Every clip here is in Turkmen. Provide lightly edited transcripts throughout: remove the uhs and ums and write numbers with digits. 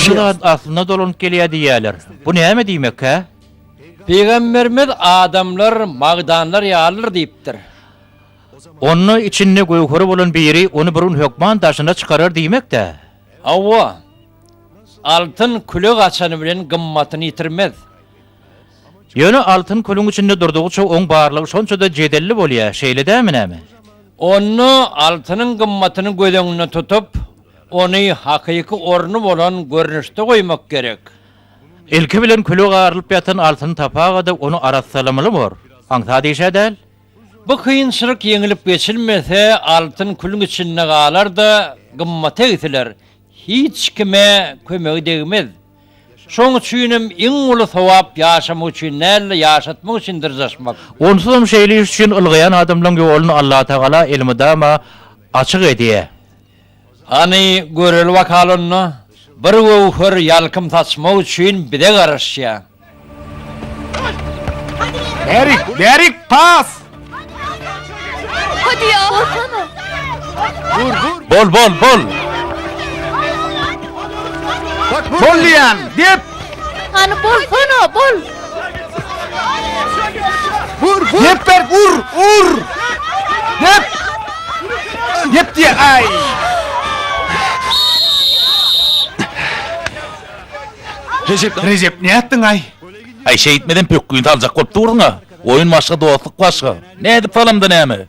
Ähli zat aslyna dolanyp gelýär diýýärler. Bu näme diýmek-hä? Pygamberimiz adamlar magdanlar ýalydyr diýipdir. Onda içinde göwheri bolan biri ony bir gün hökman daşyna çykarar diýmek-dä? Hawa. Altyn küle gaçany bilen gymmatyny ýitirmez. Ýöne altyn külüň içinde durdugyça oň barlygy şonça-da jedelli bolýar, şeýle dälmi näme? Onda altynyň gymmatyny göz öňünde tutup, ony hakyky orny bolan görnüşde goýmak gerek. Ilki bilen küle garylyp ýatan altyny tapaga-da ony arassalamaly bor. Aňsat iş-ä däl. Bu kynçylyk ýeňilip geçilmese, altyn külüň içinde galar-da, gymmaty egsiler, hiç kime kömegi degmez. Şoň üçinem iň uly sogap ýaşamak üçin däl-de, ýaşatmak üçin dyrjaşmak. Onsuzam şeýle iş üçin ylgaýan adamlaň ýoluny Allatagala elmydama açyk edýär. Hany, göreli bakaly onda. Bir göwher ýalkym saçmak üçin bize garaşýar. Bärik, bärik, pas! Bol, bol, bol! Bol diýýän, dep! Hany bolsana, bol! Vur, vur! Dep ber, ur, ur! Dep! Dep diýýän, aý! Rejep, Rejep, nätdiň-aý? Aý, şeýtmesem pökgini saljak bolup durdyň-a. Oýun başga, dostluk başga. Nädip salamda näme?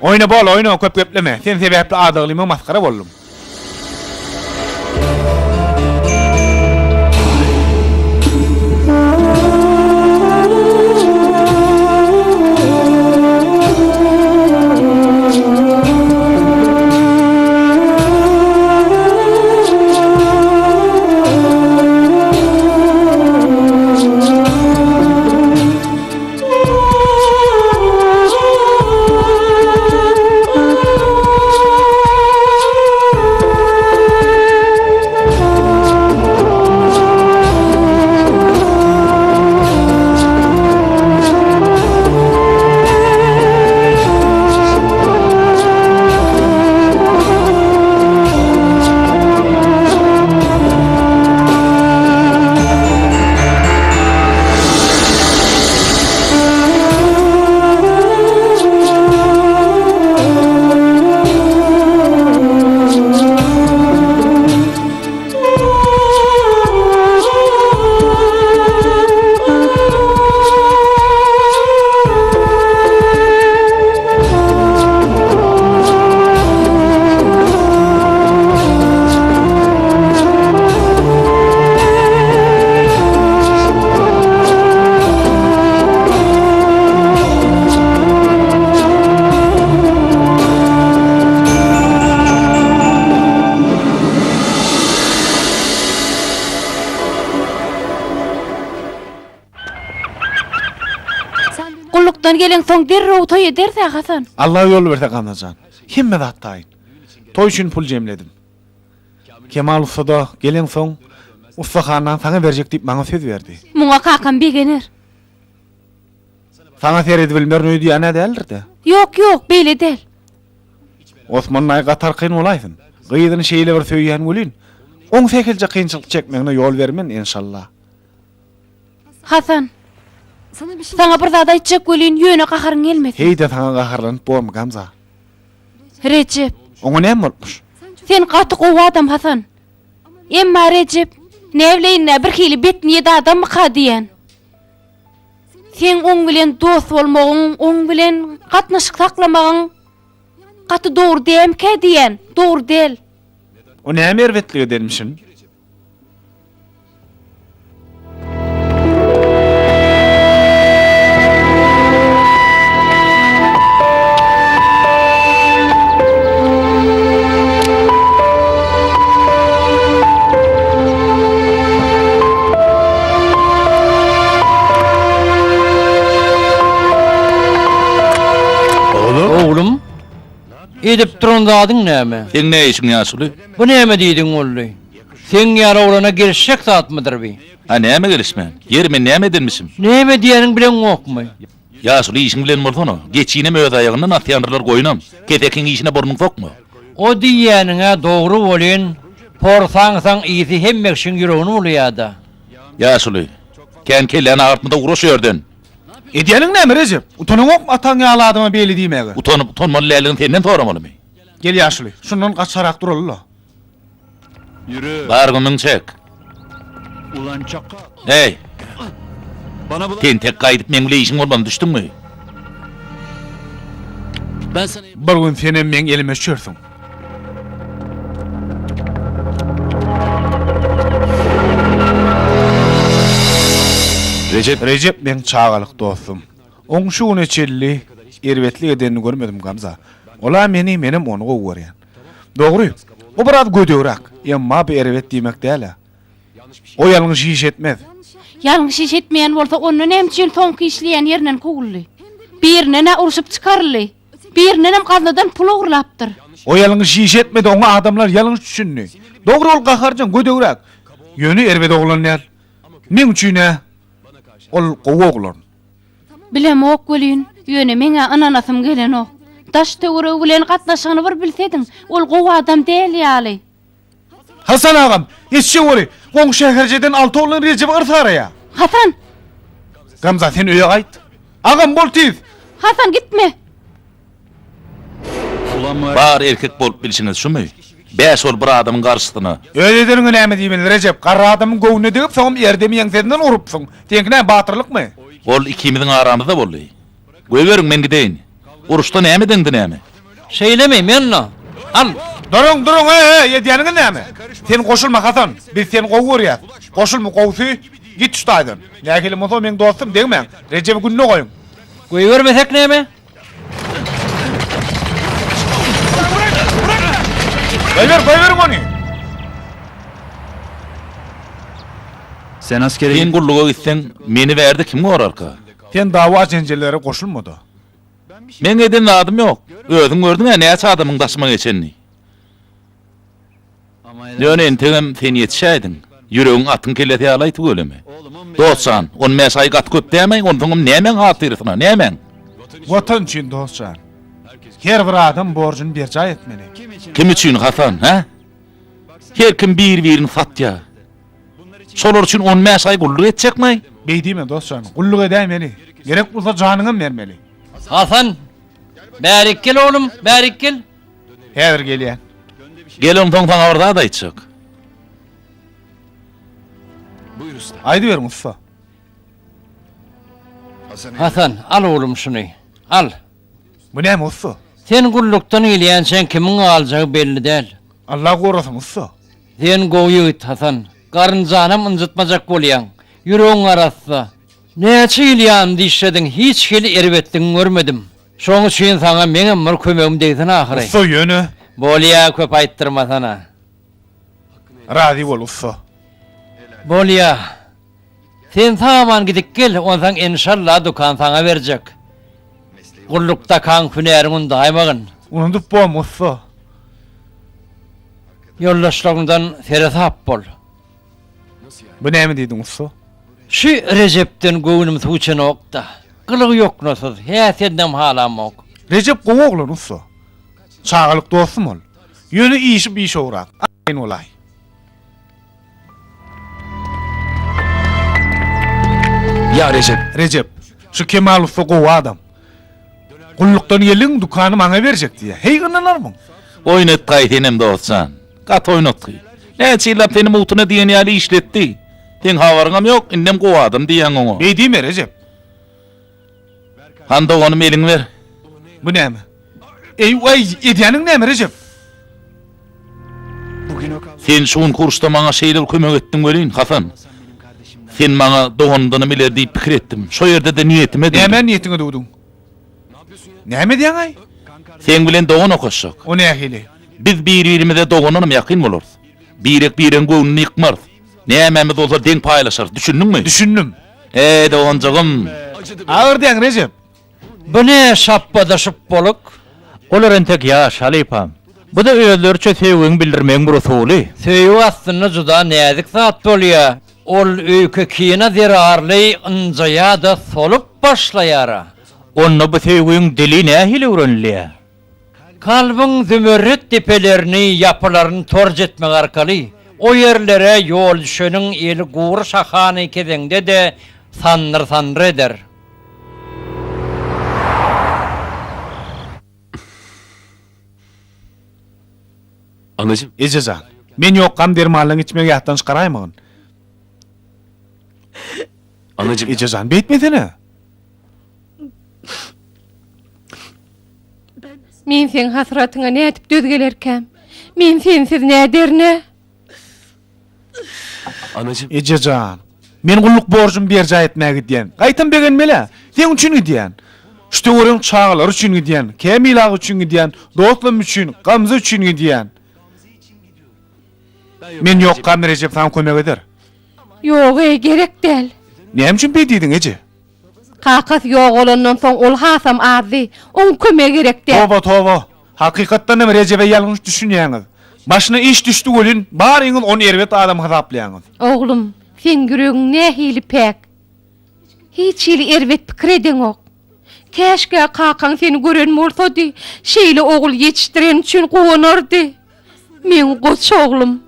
Oýna bol, oýna, köp gepleme. Sen sebäpli adaglyma masgara boldum. Gullukdan geleňsoň derrew toý ederis-ä, Hasan. Alla ýol berse Gamza jan. Hemme zat taýyn. Toý üçin pul jemledim. Kemal ussa-da geleňsoň, ussahanany saňa berjek diýip maňa söz berdi. Muňa kakam begener. Saňa seredibilmerin öýdýän-ä däldir-dä? Ýok, ýok, beýle däl. Osman daýy gaty arkaýyn bolaýsyn. Gyzyny şeýle bir söýýän welin, oň sähelçe kynçylyk çekmegine ýol bermen, enşalla. Hasan, saňa bir zat aýtjak welin, ýöne gaharyň gelmesin. Heý-de saňa gaharlanyp bormy, Gamza? Rejep. Oňa näme bolupmyş? Sen gaty gowy adam, Hasan. Emma Rejep, näbileýin-dä, birhili betniýet adammyka diýýän. Seň oň bilen dost bolmagyň, oň bilen gatnaşyk saklamagyň gaty dogry dälmikä diýýän, dogry däl. O näme erbetlik edenmişin? Oglum, edip duran zadyň näme? Seň ne işiň ýaşuly? Bu näme diýdigiň boldy? Seň ýaly oglana gelişjek zatmydyr bi? A näme gelişmän? Ýeri men näme edenmişim? Näme diýeniň bileňokmy? Ýaşuly işiň bilen bolsana. Geçinem öz aýagyndan asýandyrlar goýunam. Kesekiň işine burnuňy sokma. O diýýäniň-ä dogry welin. Porsaňsaň ysy hemme kişiň ýüregini bulaýa-da. Ýaşuly, kän kelläni agyrtma-da ugra şu ýerden. Edýäniň näme, Rejep? Utanaňokmy ataň ýaly adama beýle diýmäge? Utanyp, utanmaly däldigini senden soramalymy? Gel ýaşuly, şundan gaçarak duraly-la. Bar gümüň çek. Eý! Tentek gaýdyp meň bile işiň bolmaz, düşdüňmi? Bir gün senem meň elime düşersiň. Rejep. Rejep meň çagalyk dostum. Oň şu güne çenli erbetlik edenini görmedim Gamza. Ol-a meni, menem ony gowy görýän. Dogry, o biraz gödegräk, emma bu erbet diýmek däl-ä. O ýalňyş iş etmez. Ýalňyş iş etmeýän bolsa onda näme üçin soňky işleýän ýerinden kowuldy? Birinden-ä urşup çykaryldy. Birindenem gaznadan pul ogurlapdyr. O ýalňyş iş etmedi, oňa adamlar ýalňyş düşündi. Dogry ol gaharjaň, gödegräk. Ýöne erbet oglan däl. Meň üçin-ä ol gowy oglan. Bilemok welin, ýöne meň-ä ynanasym gelenok. Daş-töweregi bilen gatnaşygyny bir bilsediň, ol gowy adam däl ýaly. Hasan agam, eşşek oly, goňşy şäherjeden alty oglan Rejebi yrs araýa. Hasan! Gamza, sen öýe gaýt. Agam, bol tiz! Hasan, gitme! Bar erkek bolup bilşiňiz şumy? Bäş bolup bir adamyň garşysyna. Öz edeniňe näme diýmeli, Rejep? Garry adamyň göwnüne degip, soňam erdemi ýeňsesinden urupsyň. Seňki näme, batyrlykmy? Ol ikimiziň aramyzda boldy. Goýberiň, men gideýin. Uruşda näme edeňdi näme? Şeýlemi, Menno? Al! Duruň, duruň, he-he, edýäniňiz näme? Sen goşulma, Hasan. Biz seni gowy görýäs. Goşulma, gowusy, git şu taýdan. Nähili bolsa, meň dostum, degmäň. Rejebi gününe goýuň. Goýbermesek näme? Goýber, goýberiň ony! Sen askere Sen gulluga gitseň, meni bärde kim gorarka? Sen dawa-jenjellere goşulma-da. Meň eden zadym ýok. Özüň gördüň-ä näçe adamyň daşyma geçenini. Ýöne entegem sen ýetişäýdiň. Ýüregiň atyň kellesi ýaly-aý tüweleme. Dost jan, on bäş aý gaty köp däm-aý, onsoňam nämäň hatyrasyna, nämäň? Watan üçin, dost jan. Her bir adam borjuny berjaý etmeli. Kim üçin, Hasan, hä? Her kim bir-birini satýar. Şolar üçin on bäş aý gulluk etjekmi? Beý diýme, dost jan, gulluk edäýmeli. Gerek bolsa janyňam bermeli. Hasan, bärik gel oglum, bärik gel. Häzir gelýän. Gel onsoň saňa bir zat aýtjak. Aýdyberiň ussa. Hasan, al oglum şuny. Al. Bu näme ussa? Sen gullukdan gelýänçäň kimiň galjagy belli däl. Allah gorasyn ussa. Sen gowy ýigit Hasan. Garynjanam ynjytmajak bolýaň. Ýüregiň arassa. Näçe ýyl ýanymda işlediň, hiç hili erbetligiňi görmedim. Şoň üçin saňa meňem bir kömegim degsin ahyry. Ussa ýöne. Bolýa, köp aýtdyrmasana. Razy bol ussa. Bolýa. Sen sag-aman gidip gel, onsaň enşalla dükan saňa berjek. Gullukdakaň hünäriňi undaýmagyn. Unudyp bormy ussa. Ýoldaşlaryňdan seresap bol. Bu näme diýdiň ussa? Şu Rejepden göwnüm suw içenok-da. Gylygy ýoknasyz, häsiýetinem halamok. Rejep gowy oglan ussa. Çagalyk dostum ol. Ýöne işi bişowrak. Arkaýyn bolaý. Ýa Rejep. Rejep, şu Kemal ussa gowy adam. Gullukdan geldiň, dükany maňa berjek diýýär. Heý ynanarmyň? Oýnatgaý senem dost jan. Gaty oýnatgy. Näçe ýyllap seni mugtuna diýen ýaly işletdi. Seň habaryňam ýok, indem gowy adam diýýäň oňa. Beý diýme, Rejep. Han doganym eliňi ber. Bu näme? Eý, waý, edýäniň näme, Rejep? Sen şu günki uruşda maňa şeýle bir kömek etdiň welin, Hasan. Sen maňa doganymdanam ileri diýip pikir etdim. Şo ýerde-de niýetime düwdüm. Nämäni niýetiňe düwdüň? Näme edýäň-aý? Seň bilen dogan okaşjak. O nähili? Biz bir-birimize dogandanam ýakyn bolarys. Birek-biregiň göwnüni ýykmarys. Nämämiz bolsa deň paýlaşarys. Düşündiňmi? Düşündim. Eý, doganjygym! Agyr diýäň, Rejep. Bu ne şapbada-şupbalyk? Olar entek ýaş, halypam. Bu-da özleriçe söýgiňi bildirmegiň bir usuly. Söýgi aslynda juda näzik zat bolýar. Ol öýke-kine zerarly ynjaýar-da solup başlaýar-a. Onda bu söýgiň dili nähili öwrenilýär? Kalbyň zümerret depelerini, ýapylaryny torç etmek arkaly, o ýerlere ýol düşeniň eli gury şahany kezeňde-de sandyr-sandyr eder. Eje jan, men ýokkam dermanlaryňy içmegi ýatdan çykaraýmagyn. Eje jan, beýtmesene! Men seň hasratyňa nädip döz gelerkäm? Men sensiz näderin-ä? Eje jan, men gulluk borjumy berjaý etmäge gidýän. Gaýtam begenmeli-ä. Seň üçin gidýän. Şu töweregiň çagalary üçin gidýän. Kämil aga üçin gidýän. Dostlarym üçin, Gamze üçin gidýän. Men ýokkam Rejep saňa kömek eder. Ýog-eý, gerek däl. Näme üçin beý diýdiň, eje? Kakasy ýogalandan soň ol hasam azdy. Oň kömegi gerek däl. Toba, toba! Hakykatdan hem Rejebe ýalňyş düşünýäňiz. Başyna iş düşdi welin, baryňyz ony erbet adam hasaplaýaňyz. Oglum, seň ýüregiň nähili päk. Hiç hili erbet pikir edeňok. Käşgä kakaň seni gören bolsady, şeýle ogul ýetişdireni üçin guwanardy. Meň goç oglum.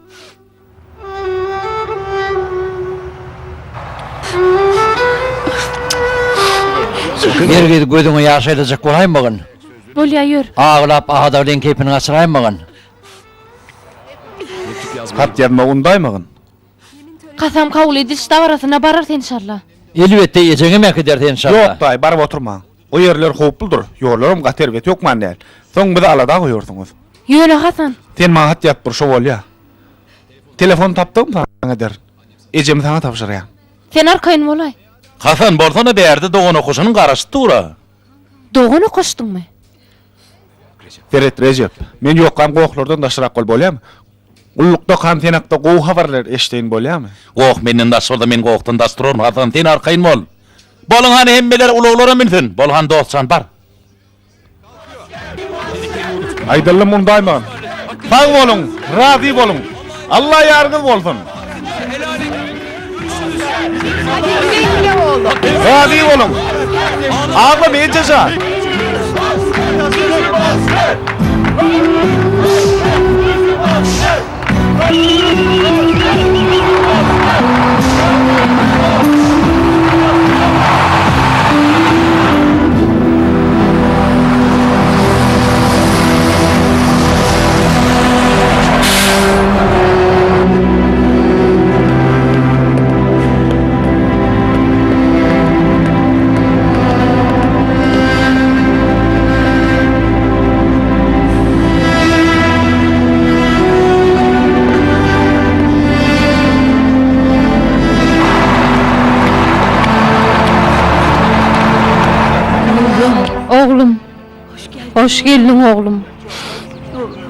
Hergiz gözüňe ýaş aýlajak bolaýmagyn. Bolýa ýör. Aglap adaglyň keýpini gaçyraýmagyn. Hat ýazmagy undaýmagyn. Kasam kabul ediliş dabarasyna bararys enşalla. Elbetde ejeňem äkideris enşalla. Ýok daýy baryp oturmaň. O ýerler howpludyr. Ýollaram gaty erbet hökman däl. Soň bizi alada goýarsyňyz. Ýöne Hasan. Sen maňa hat ýazyp dur şo bolýa. Telefon tapdygym saňa ederin. Ejemi saňa tabşyrýan. Sen arkaýyn bolaý. Hasan, bolsana bärde dogan okaşanyň garaşyp dur-a. Dogan okaşdyňmy? Seret, Rejep, men ýokkam gohlardan daşrak bol, bolýamy? Gullukdakam sen hakda gowy habarlar eşdeýin, bolýamy? Goh menden daş bolsa, men gohdan daş duraryn, Hasan, sen arkaýyn bol. Boluň hany hemmeler ulaglara münsün. Bol hany dost jan, bar. Aýdyldym undaýman. Sag boluň, razy boluň. Alla ýaryňyz bolsun. Razy boluň. Agam eje jan. Oglum, hoş geldiň oglum.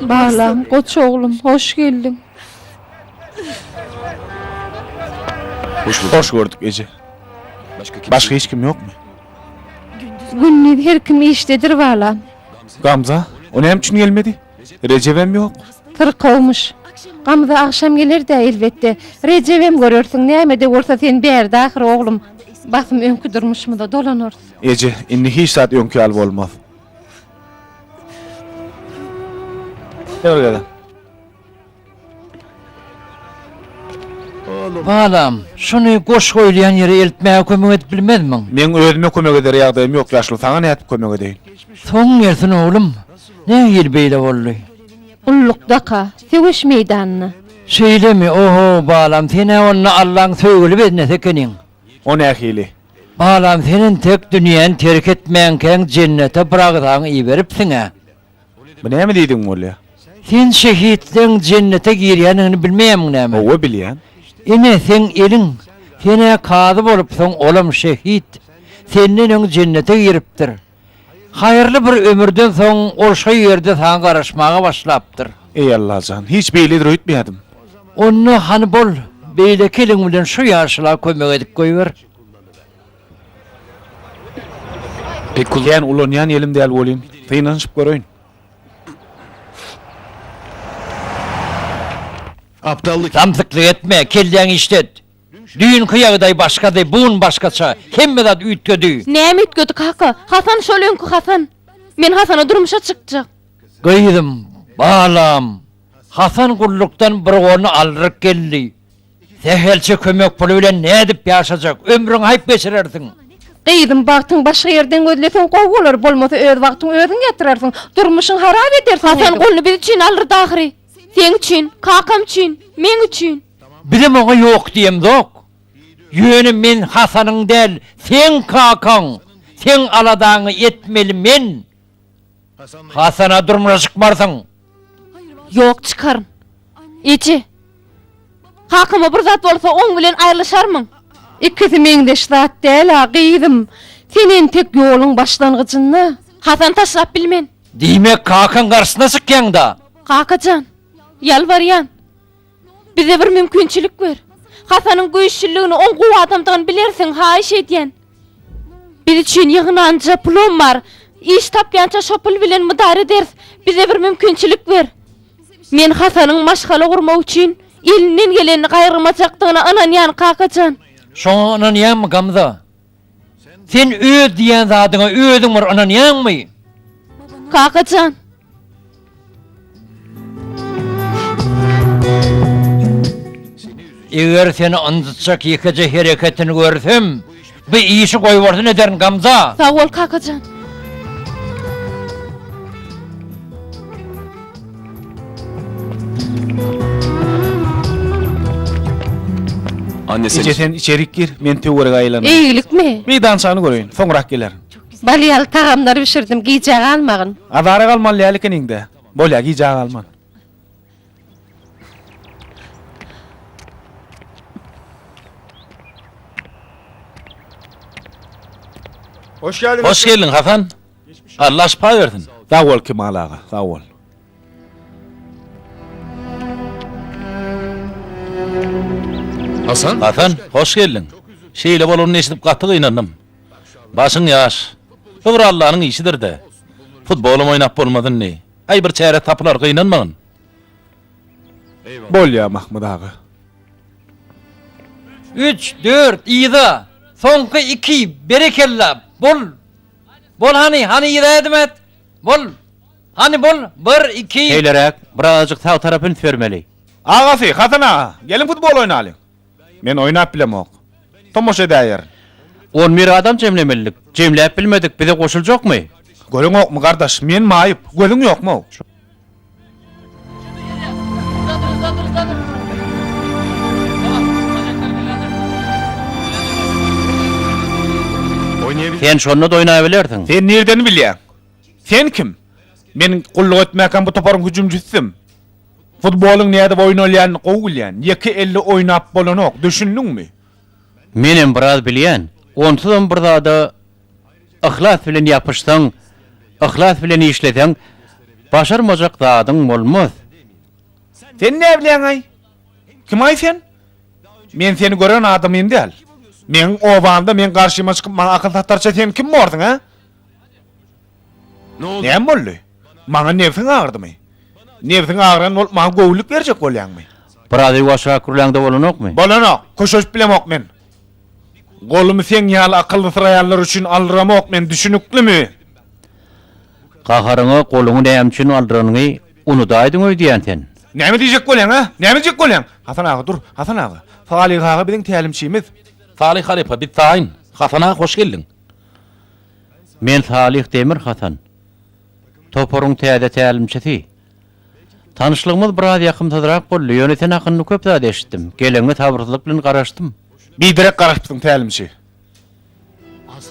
Balam, goç oglum, hoş geldiň. Hoş gördük eje. Başga hiç kim ýokmy? Gündiz her kim işdedir balam. Gamza, o näme üçin gelmedi? Rejebem ýok. Syrkawmyş. Gamza agşam geler-dä elbetde. Rejebem görersiň, näme-de bolsa sen bärde ahyry oglum. Basym öňki durmuşymyza dolanarys. Eje, indi hiç zat öňki ýaly bolmaz. Ýör gezek. Balam, şuny goş goýulýan ýere eltmäge kömek edip bilmezmiň? Meň özüme kömek eder ýagdaýym ýok, ýaşuly, saňa nädip kömek edeýin? Soň gelsin, oglum. Nähili beýle boldy? Gullukdaka, söweş meýdanynda. Şeýlemi? Oho, balam, sen-ä onda Allaň söýgüli bendesi ekeniň. O nähili? Balam, sen entek dünýäni terk etmänkäň jennete bir agzaňy iberipsiň-ä. Bu näme diýdigiň bolýa? Sen şehitleň jennete girýändigini bilmeýämiň näme? Hawa bilýän. Ine seň eliň. Sen-ä kazy bolupsyň, olam şehit. Senden öň jennete giripdir. Haýyrly bir ömürden soň ol şo ýerde saňa garaşmaga başlapdyr. Eý Allajan, hiç beýledir öýtmeýädim. Onda hany bol, beýleki eliň bilen şu ýaşula kömek edip goýber. Kän ulanýan elim däl welin, synanyşyp göreýin. Samsyklyk etme, kelläňi işlet. Düýnki ýagdaý başgady, bu gün başgaça. Hemme zat üýtgedi. Näme üýtgedi kaka? Hasan şol öňki Hasan. Men Hasana durmuşa çykjak. Gyzym, balam, Hasan gullukdan bir goluny aldyryp geldi. Sähelçe kömek puly bilen nädip ýaşajak, ömrüňi haýp geçirersiň. Gyzym, bagtyň başga ýerden gözleseň gowy bolar, bolmasa öz bagtyňy özüň ýatyrarsyň, durmuşyň harap edersiň. Hasan goluny biz üçin aldyrdy ahyry. Seň üçin, kakam üçin, meň üçin. Bizem oňa ýok diýemzok. Ýöne men Hasanyň däl, seň kakaň, seň aladaňy etmeli men. Hasana durmuşa çykmarsyň. Ýok, çykaryn. Eje, kakama bir zat bolsa, oň bilen aýrylyşarmyň? Ikisi meňzeş zat däl-ä, gyzym. Sen entek ýoluň başlangyjynda. Hasany taşlap bilmen. Diýmek, kakaň garşysyna çykýaň-da? Kaka jan, ýalbarýan. Bize bir mümkinçilik ber. Hasanyň güýçlüligini, oň gowy adamdygyny bilersiň, haýyş edýän. Biz üçin ýygnanja pulum bar. Iş tapýança şo pul bilen mydar ederis. Bize bir mümkinçilik ber. Men Hasanyň maşgala gurmak üçin elinden gelenini gaýgyrmajakdygyna ynanýan, kakajan. Şoňa ynanýaňmy, Gamza? Sen öz diýýän zadyňa özüň bir ynanýaňmy? Kakajan. Eger seni ynjytjak ýekeje hereketini görsem, bu işi goýbolsun ederin, Gamza! Sag bol, kakajan. Eje sen içerik gir, men töwerege aýlanaýyn. Eýgilikmi? Meýdançany göreýin, soňrak gelerin. Bal ýaly tagamlar bişirdim, gijä galmagyn. Azara galmaly däl ekeniň-dä. Bolýa, gijä galman. Hoş geldiň, Hasan. Alla şypa bersin. Sag bol Kemal aga, sag bol. Hasan? Hasan, hoş geldiň. Şeýle bolanyny eşidip gaty gynandym. Başyň ýaş. Bu bir Allanyň işidir-dä. Futbolam oýnap bolmaz indi. Aý bir çäre tapylar, gynanmagyn. Bolýa Mahmyt aga. Üç, dört, yza. Soňky iki, berekella, bol. Bol hany, hany yza ädim ät. Bol. Hany bol, bir, iki. Şeýleräk, birazajyk sag tarapa üns bermeli. Agasy, Hasan aga, geliň futbol oýnalyň. Men oýnap bilemok. Tomaşa edäýerin. On bir adam jemlemelidik. Jemläp bilmedik, bize goşuljakmy? Göreňokmy gardaş, men maýyp, gözüň ýokmy-ow? Sen şonda-da oýnabilersiň. Sen nirden bilýäň? Sen kim? Men gulluk etmäkäm bu toparyň hüjümçisidim. Futbolyň nädip oýnalýanyny gowy bilýän. Ýeke elde oýnap bolanok, düşündiňmi? Menem biraz bilýän. Onsuzam bir zada yhlas bilen ýapyşsaň, yhlas bilen işleseň, başarmajak zadyň bolmaz. Sen näbilýäň-aý? Kim-aý sen? Men seni gören adamym däl. Meň obamda meň garşyma çykyp maňa akyl satarça sen kim borsuň, hä? Näme boldy? Maňa nebsiň agyrdymy? Nebsiň agyran bolup maňa göwünlik berjek bolýaňmy? Biraz ýuwaşrak gürläňde bolanokmy? Bolanok. Köşeşip bilemok men. Golumy seň ýaly akyllysyraýanlar üçin aldyramok men, düşüniklimi? Gaharyňa goluňy näme üçin aldyranyňy unudaýdyň öýdýän sen. Näme diýjek bolýaň, a? Näme diýjek bolýaň? Hasan aga, dur, Hasan aga. Salyh aga biziň tälimçimiz. Salyh halypa, biz taýyn. Hasan aga, hoş geldiň. Men Salyh Demir Hasan. Toparyň täze tälimçisi. Tanyşlygymyz biraz ýakymsyzrak boldy, ýöne sen hakynda köp zat eşitdim. Geleňňe sabyrsyzlyk bilen garaşdym. Biderek garaşypsyň tälimçi.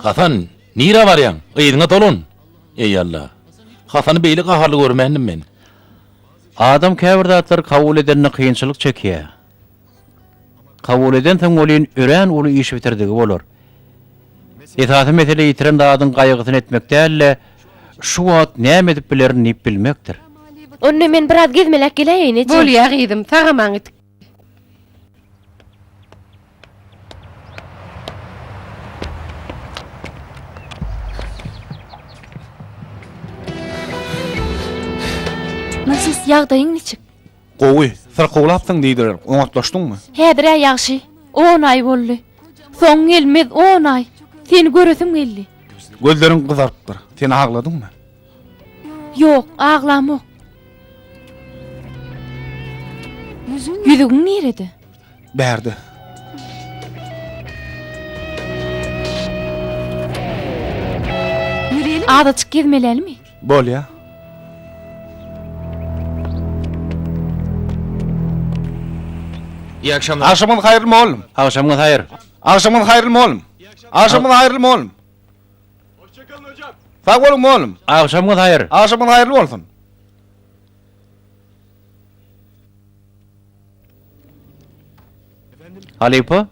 Hasan, nirä barýaň? Yzyňa dolan! Eý, Alla! Hasany beýle gaharly görmändim men. Adam käbir zatlary kabul edende kynçylyk çekýär. Kabul edensoň welin örän uly iş bitirdigi bolar. Esasy mesele ýitiren zadyň gaýgysyny etmek däl-de, şu wagt näme edip bilerin diýip bilmekdir. Onda men biraz gezmeläp geläýeýin, eje. Bolýa gyzym, sag-aman git. Narsis, ýagdaýyň niçik? Gowy, syrkawlapsyň diýdiler, oňatlaşdyňmy? Häzir-ä ýagşy. On aý boldy. Soň gelmez on aý. Seni göresim geldi. Gözleriň gyzarypdyr. Sen agladyňmy? Ýok, aglamok. Ýüzügiň nirede? Bärde. Azajyk gezmelälimi? Bolýa. İyi akşamlar. Agşamyňyz haýyrly mollum. Agşamyňyz haýyr. Agşamyňyz haýyrly mollum. Agşamyňyz haýyrly mollum. Sag boluň mollum. Agşamyňyz haýyr. Agşamyňyz haýyrly bolsun. Halypa,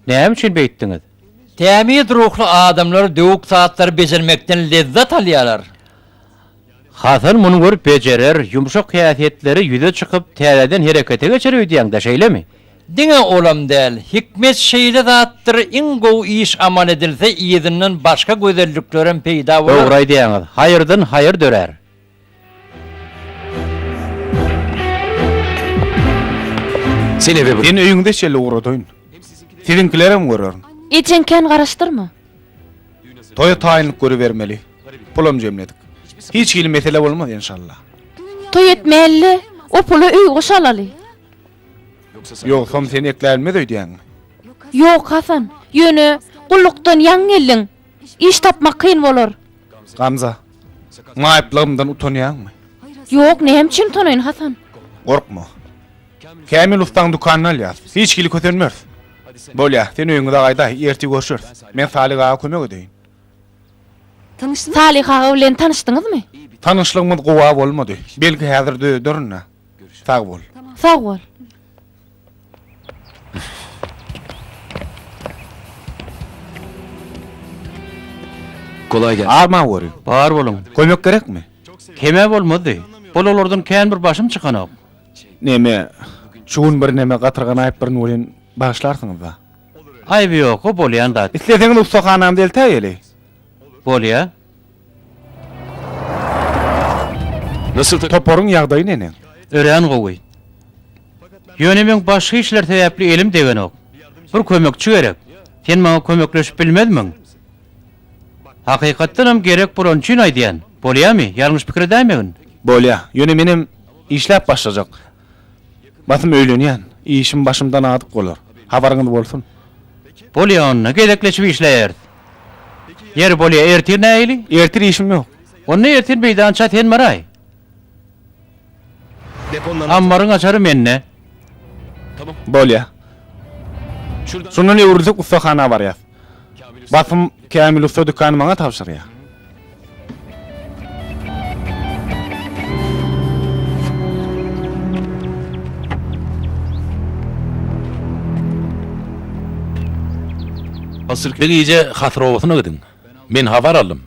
näme üçin beýtdiňiz? Tämiz ruhly adamlar döwük zatlary bejermekden lezzat alýarlar. Hasan muny görüp bejerer, ýumşak häsiýetleri ýüze çykyp, täzeden herekete geçer öýdýäň-dä, şeýlemi? Diňe olam däl, hikmet şeýle zatdyr, iň gowy iş amal edilse, yzyndan başga gözelliklerem peýda bolar. Dogry aýdýaňyz, haýyrdan haýyr dörär. Seni eve Seni öýüňize çenli ugradaýyn. Siziňkilerem görerin. Ejeň kän garaşdyrma. Toýa taýynlyk görübermeli. Pulam jemledik. Hiç hili mesele bolmaz enşalla. Toý etmäli-le, o pula öý goş alaly. Ýogsam seni ekläbilmez öýdýäňmi? Ýok, Hasan. Ýöne, gullukdan ýaňy geldiň. Iş tapmak kyn bolar. Gamza, maýyplygymdan utanýaňmy? Ýok, näme üçin utanaýyn, Hasan? Gorkma. Kämil ussaň dükanyny alýas. Hiç hili kösenmeris. Bolýa, sen öýüňize gaýdaý, ertir görşeris. Men Salyh aga kömek edeýin. Salyh aga bilen tanyşdyňyzmy? Tanyşlygymyz gowa bolmady. Belki häzir düzederin-dä. Sag bol. Sag bol. Kolay gelsin. Arman görüň. Bar boluň. Kömek gerekmi? Kem-ä bolmazdy. Bolalardan kän bir başym çykanok. Neme, şu gün bir neme gatyrganaýypdyryn welin, bagyşlarsyňyz-da. Aýby ýok, o bolýan zat. Isleseňiz ussahanamyza eltäýeli. Bolýa. Nasıl Toparyň ýagdaýy neneň? Örän gowy. Ýöne meň başga işler sebäpli elim degenok. Bir kömekçi gerek. Sen maňa kömekleşip bilmezmiň? Hakykatdanam gerek bolany üçin aýdýan. Bolýamy? Ýalňyş pikir edäýmegin. Bolýa. Ýöne menem işläp başlajak. Basym öýlenýän. Işim başymdan adyk bolar. Habaryňyz bolsun. Bolýa onda, gezekleşip işläýeris. Ýeri bolýa, ertir nähili? Ertir işim ýok. Onda ertir meýdança sen baraý. Ammaryň açary mende. Bolýa. Şundan öwrülsek ussahana barýas. Basym Kämil ussa dükany maňa tabşyrýa. Bir gije Hasyr obasyna gidiň. Men habar aldym.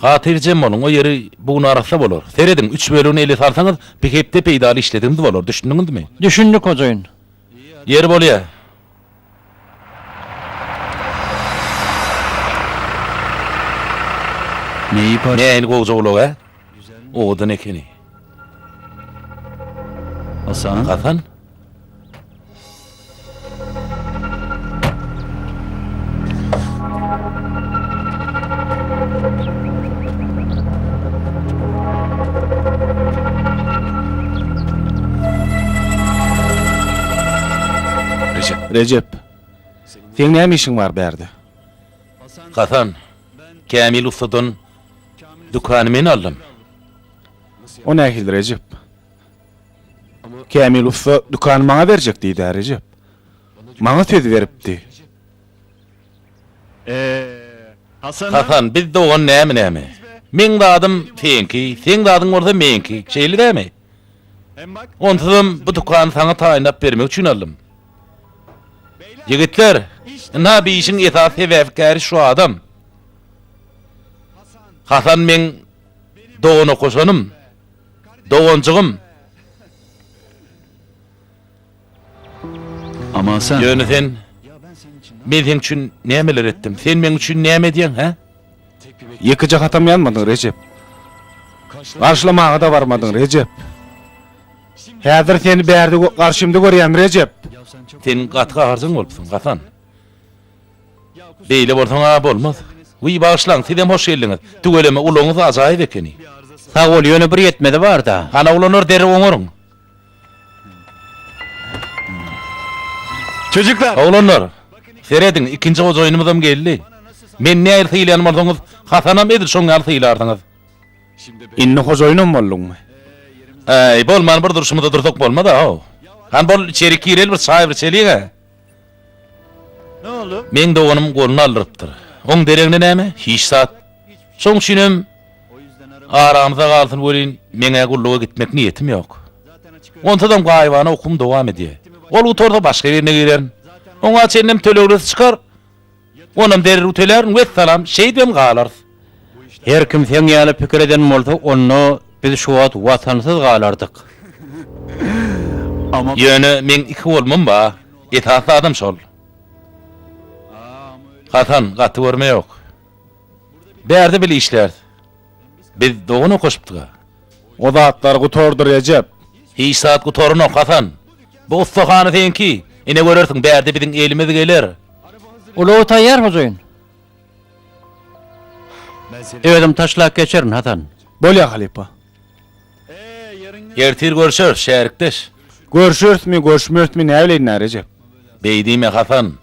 Hatyrjem boluň, o ýeri bu gün arassa bolar. Serediň, üç bölegini ele salsaňyz, bir hepde peýdaly işledigiňiz bolar, düşündiňizmi? Düşündik, hojaýyn. Ýeri bolýa. Nähili gowja ulag-ä? Owadan ekeni. Hasan? Hasan? Rejep. Rejep. Seň näme işiň bar bärde? Hasan, Kämil ussadan dükany men aldym. O nähili Rejep? Kämil ussa dükany maňa berjek diýdi-ä Rejep. Maňa söz beripdi. Hasan, biz dogan näme näme? Meň zadym seňki, seň zadyň bolsa meňki, şeýle dämi? Onsuzam bu dükany saňa taýynlap bermek üçin aldym. Ýigitler, ynha bi işiň esasy sebäpkäri şu adam. Hasan meň dogan okaşanym, doganjygym. Ama sen. Ýöne sen, men seň üçin nämeler etdim? Sen meň üçin näme edýäň, hä? Ýekeje hatam ýazmadyň, Rejep. Garşylamaga-da barmadyň, Rejep. Häzir seni bärde garşymda görýän, Rejep. Sen gaty gaharjaň bolupsyň, Hasan. Beýle bolsaň-a bolmaz. Wiý, bagyşlaň, sizem hoş geldiňiz. Tüweleme, ulagyňyz ajaýyp ekeni. Sag bol, ýöne bir ýetmezi bar-da. Hany oglanlar derrew oňaryň. Çocuklar. Oglanlar, serediň, ikinji hojaýynymyzam geldi. Meni nähili sylaýan bolsaňyz, Hasanam edil şoň ýaly sylarsyňyz. Indi hojaýynam bolduňmy? Äý, bolman bir durşumyzda dursak bolmaz-a-how. Hany bol, içerik gireli bir çaý bir içeliň-ä. Meň doganym goluny aldyrypdyr. Oň deregine näme? Hiç zat. Şoň üçinem aramyzda galsyn welin, meň-ä gulluga gitmek niýetim ýok. Onsuzam gaýybana okuwym dowam edýär. Ol gutarsa başga birine girerin. Oňa çenlem töleglisi çykar. Onam derrew tölärin, wessalam, şeýdibem galarys. Her kim seň ýaly pikir eden bolsa, onda biz şu wagt Watansyz galardyk. Ýöne meň iki golumam bar, esasy zadam şol. Hasan, gaty görme ýok. Bärde bile işläris. Biz dogan okaşypdyk-a. O zatlar gutardy, Rejep. Hiç zat gutaranok, Hasan. Bu ussahana seňki. Ine görersiň, bärde biziň elimiz geler. Ulagy taýýar, hojaýyn. Özüm taşlap geçerin, Hasan. Bolýa, halypa. Ertir görşeris, şärikdeş. Görşerismi, görüşmerismi näbileýin-dä, Rejep. Beý diýme, Hasan.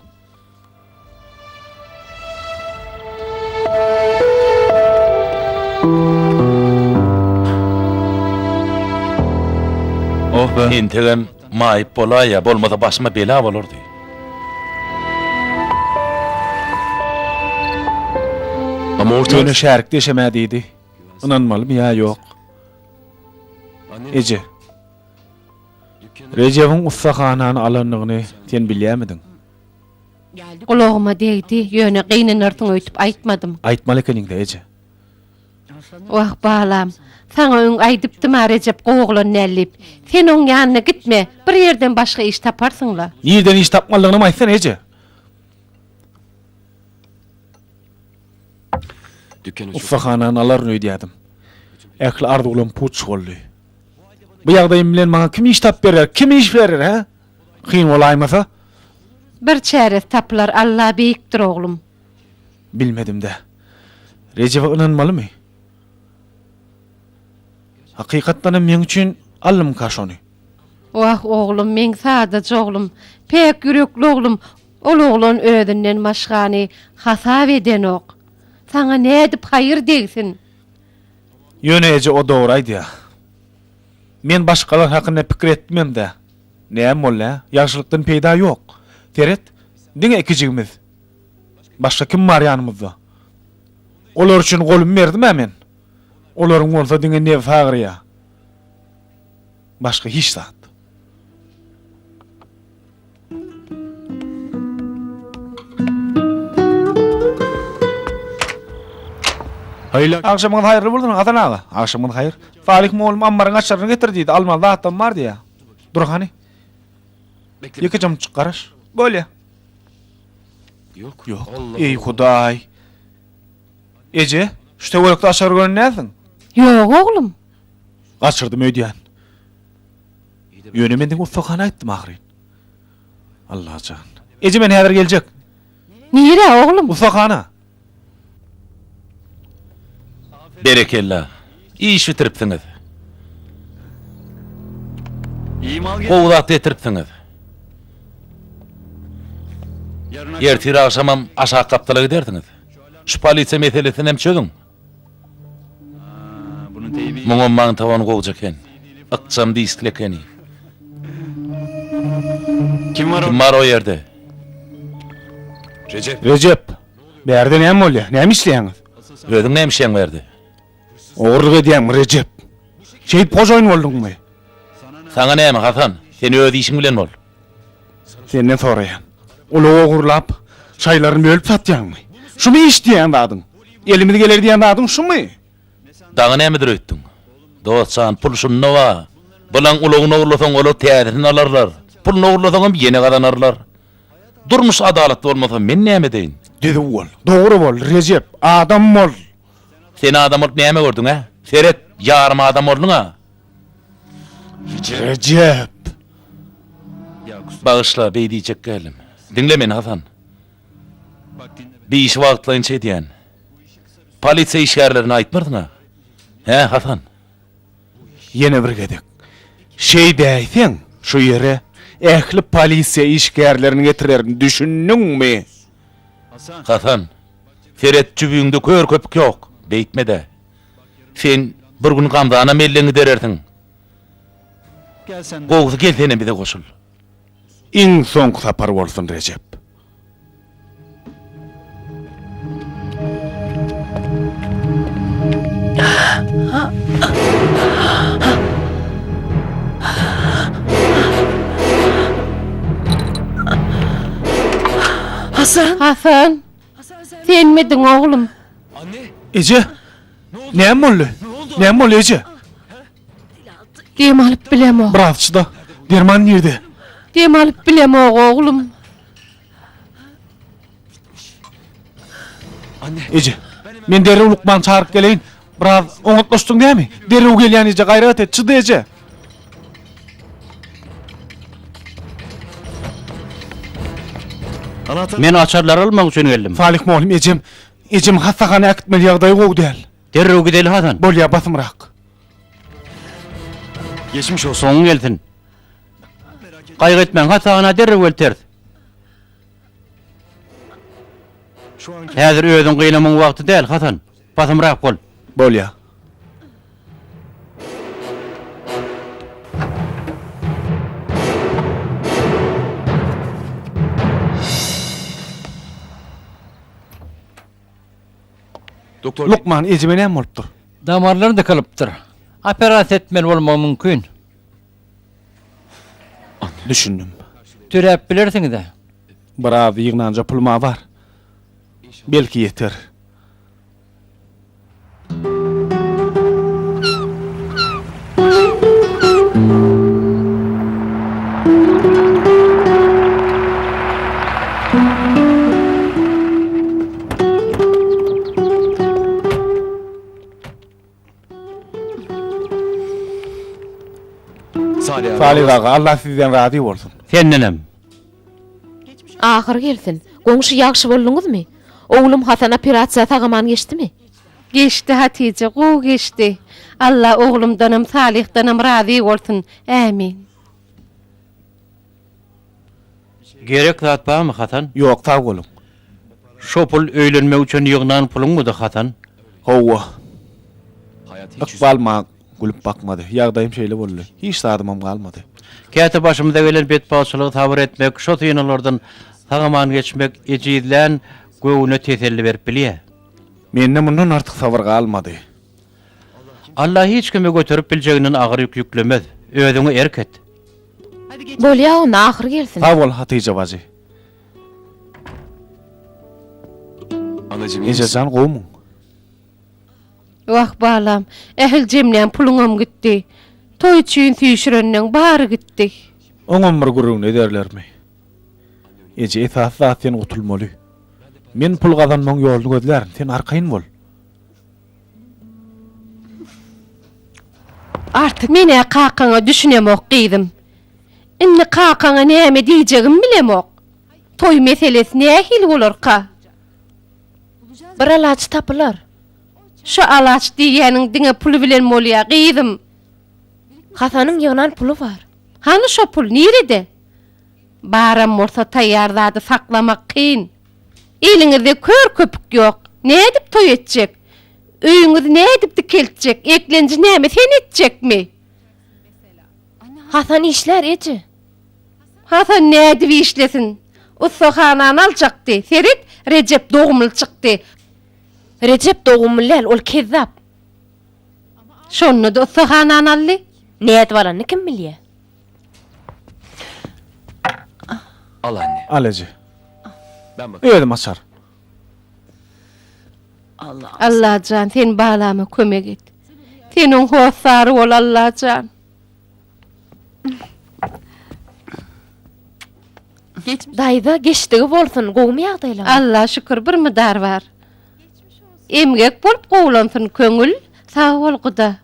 Oh be. Entegem maýyp bolaýýa, bolmasa başyma bela bolardy. Ama orta Ýöne şärikdeşem-ä diýdi. Ynanmalymy ýa ýok? Eje. Rejebiň ussahanany alandygyny sen bilýärmidiň? Gulagyma degdi, ýöne gynanarsyň öýdüp aýtmadym. Aýtmaly ekeniň-dä, eje. Wah, balam, saňa öň aýdypdym-a Rejep gowy oglan däl diýip. Sen oň ýanyna gitme, bir ýerden başga iş taparsyň-la. Nirden iş tapmalydygynam aýtsana, eje. Ussahanany alaryn öýdýärdim. Ähli arzuwlarym puç boldy. Bu ýagdaýym bilen maňa kim iş tapyp berer, kim iş berer, hä? Kyn bolaýmasa? Bir çäresi tapylar, Alla beýikdir, oglum. Bilmedim-dä. Rejebe ynanmalymy? Hakykatdanam meň üçin aldymyka şony? Wah, oglum, meň sadaja oglum, päk ýürekli oglum, ol oglan özünden başgany hasap edenok. Saňa nädip haýyr degsin? Ýöne eje o dogry aýdýar. Men başgalar hakynda pikir etdimem-dä. Näme boldy, hä? Ýagşylykdan peýda ýok. Seret, diňe ikijigimiz. Başga kim bar ýanymyzda? Olar üçin golumy berdim-ä men. Olaryň bolsa diňe nebsi agyrýar. Başga hiç zat. Agşamyňyz haýyrly bolsun, Hasan aga. Agşamyňyz haýyr. Salyh mugallym ammaryň açaryny getir diýdi. Almaly zatlam bar diýýär. Dur hany. Ýekeje munçuk garaş. Bolýa. Ýok. Ýok. Eý, Hudaý. Eje, şu töwerekde açar gören dälsiň? Ýok, oglum. Gaçyrdym öýdýän. Ýöne men diňe ussahana aýtdym ahyryn. Allajan. Eje men häzir geljek. Nirä oglum? Ussahana. Berekella. Iş bitiripsiňiz. Gowy zat getiripsiňiz. Ertir agşamam aşak gapdala gidersiňiz. Şu polisiýa meselesini hem çözüň. Muňam magnitofony gowja eken. Ykjam diskli ekeni. Kim bar o ýerde? Rejep, bärde näme bolýar? Näme işleýäňiz? Özüň näme işleýäň bärde? Ogurlyk edýäňmi, Rejep? Şeýdip hojaýyn bolduňmy? Saňa näme, Hasan? Sen öz işiň bilen bol. Senden soraýan. Ulag ogurlap, şaýlaryny bölüp satýaňmy? Şumy iş diýýän zadyň? Elimiz geler diýýän zadyň şumy? Dagy nämedir öýtdüň? Dost jan, pul şunda bar. Bulaň ulagyny ogurlasaň, olar täzesini alarlar. Puluny ogurlasaňam, ýene gazanarlar. Durmuş adalatly bolmasa, men näme edeýin? Düzüw bol, dogry bol, Rejep, adam bol! Sen adam bolup näme gördüň, hä? Seret, ýarym adam bolduň-a! Rejep! Bagyşla, beý diýjek däldim. Diňle meni, Hasan. Bir işi wagtlaýynça edýän. Polisiýa işgärlerine aýtmarsyň-a? Hä, Hasan? Ýene bir gezek şeýdäýseň, şu ýere ähli polisiýa işgärlerini getirerin, düşündiňmi? Hasan, seret jübüňde kör köpük ýok, beýtme-de. Sen bir gün Gamzana mellegiňi derersiň. Gowusy gel senem bize goşul. Iň soňky sapar bolsun Rejep. Hasan! Hasan! Senmidiň oglum? Eje! Näme boldy? Näme boldy eje? Dem alyp bilemok. Biraz çyda. Derman nirde? Dem alyp bilemok oglum. Eje, men derrew lukman çagyryp geleýin. Biraz oňatlaşdyň dämi? Derrew gelýän eje, gaýrat et, çyda eje. Men açarlary almak üçin geldim. Salyh mugallym, ejem, ejemi hassahana äkitmeli, ýagdaýy gowy däl. Derrew gideli Hasan. Bolýa, basymrak. Geçmiş olsun. Soňuň gelsin. Gaýgy etmäň, hassahana derrew elteris. Häzir özüň gynamagyň wagty däl, Hasan. Basymrak bol. Bolýa. Lukman, ejeme näme bolupdyr? Damarlary dykylypdyr. Operasiýa etmeli bolmagy mümkin. Düşündim. Töläp bilersiňiz-ä. Biraz ýygnanja pulum-a bar. Belki ýeter. Salyh aga, Allah sizden razy bolsun. Sendenem. Ahyr gelsin. Goňşy ýagşy bolduňyzmy? Oglum Hasan operasiýa sag-aman geçdimi? Geçdi Hatyja, gowy geçdi. Allah oglumdanam, Salyhdanam razy bolsun. Ämin. Gerek zat barmy, Hasan? Ýok, sag boluň. Şo pul öýlenmek üçin ýygnan puluňmydy, Hasan? Hawa. Ykbal maňa gülüp bakmady. Ýagdaýym şeýle boldy. Hiç zadymam galmady. Käte başymyza gelen betbagtçylygy sabyr etmek, şo synaglardan sag-aman geçmek ejizlän göwne teselli berip bilýär. Mende mundan artyk sabyr galmady. Allah hiç kime göterip biljeginden agyr ýük ýüklemez. Özüňe erk et. Bolýa onda ahyr gelsin. Sag bol Hatyja bajy. Ejejan gowmyň? Wah balam, ähli jemlän puluňam gitdi. Toý üçin süýşürenleň bary gitdi. Oňam bir gürrüňini ederlermi? Eje esasy zat sen gutulmaly. Men pul gazanmagyň ýoluny gözlärin, sen arkaýyn bol. Artyk men-ä kakaňa düşünemok gyzym. Indi kakaňa näme diýjegimi bilemok. Toý meselesi nähili bolarka? Bir alaç tapylar. Şu alaç diýýäniň diňe puly bilen bolýa, gyzym. Hasanyň ýygnan puly bar. Hany şo pul, nirede? Baram bolsa taýýar zady saklamak kyn. Eliňizde kör köpük ýok. Nädip toý etjek? Öýüňizi nädip dikeltjek? Eklenji näme sen etjekmi? Hasan işlär, eje. Hasan nädip işlesin? Ussahanany aljakdy. Seret, Rejep dogumly çykdy. Rejep dogumly däl, ol kezzap. Şonda-da ussahanany aldy. Nädip alanyny kim bilýär? Al eje. Özüm açar. Allajan sen balama kömek et. Sen oň hossary bol Allajan. Daýza geçdigi bolsun gowumy ýagdaýlaryň. Alla şükür bir mydar bar. Emgek bolup gowulansyn köňül. Sag bol guda.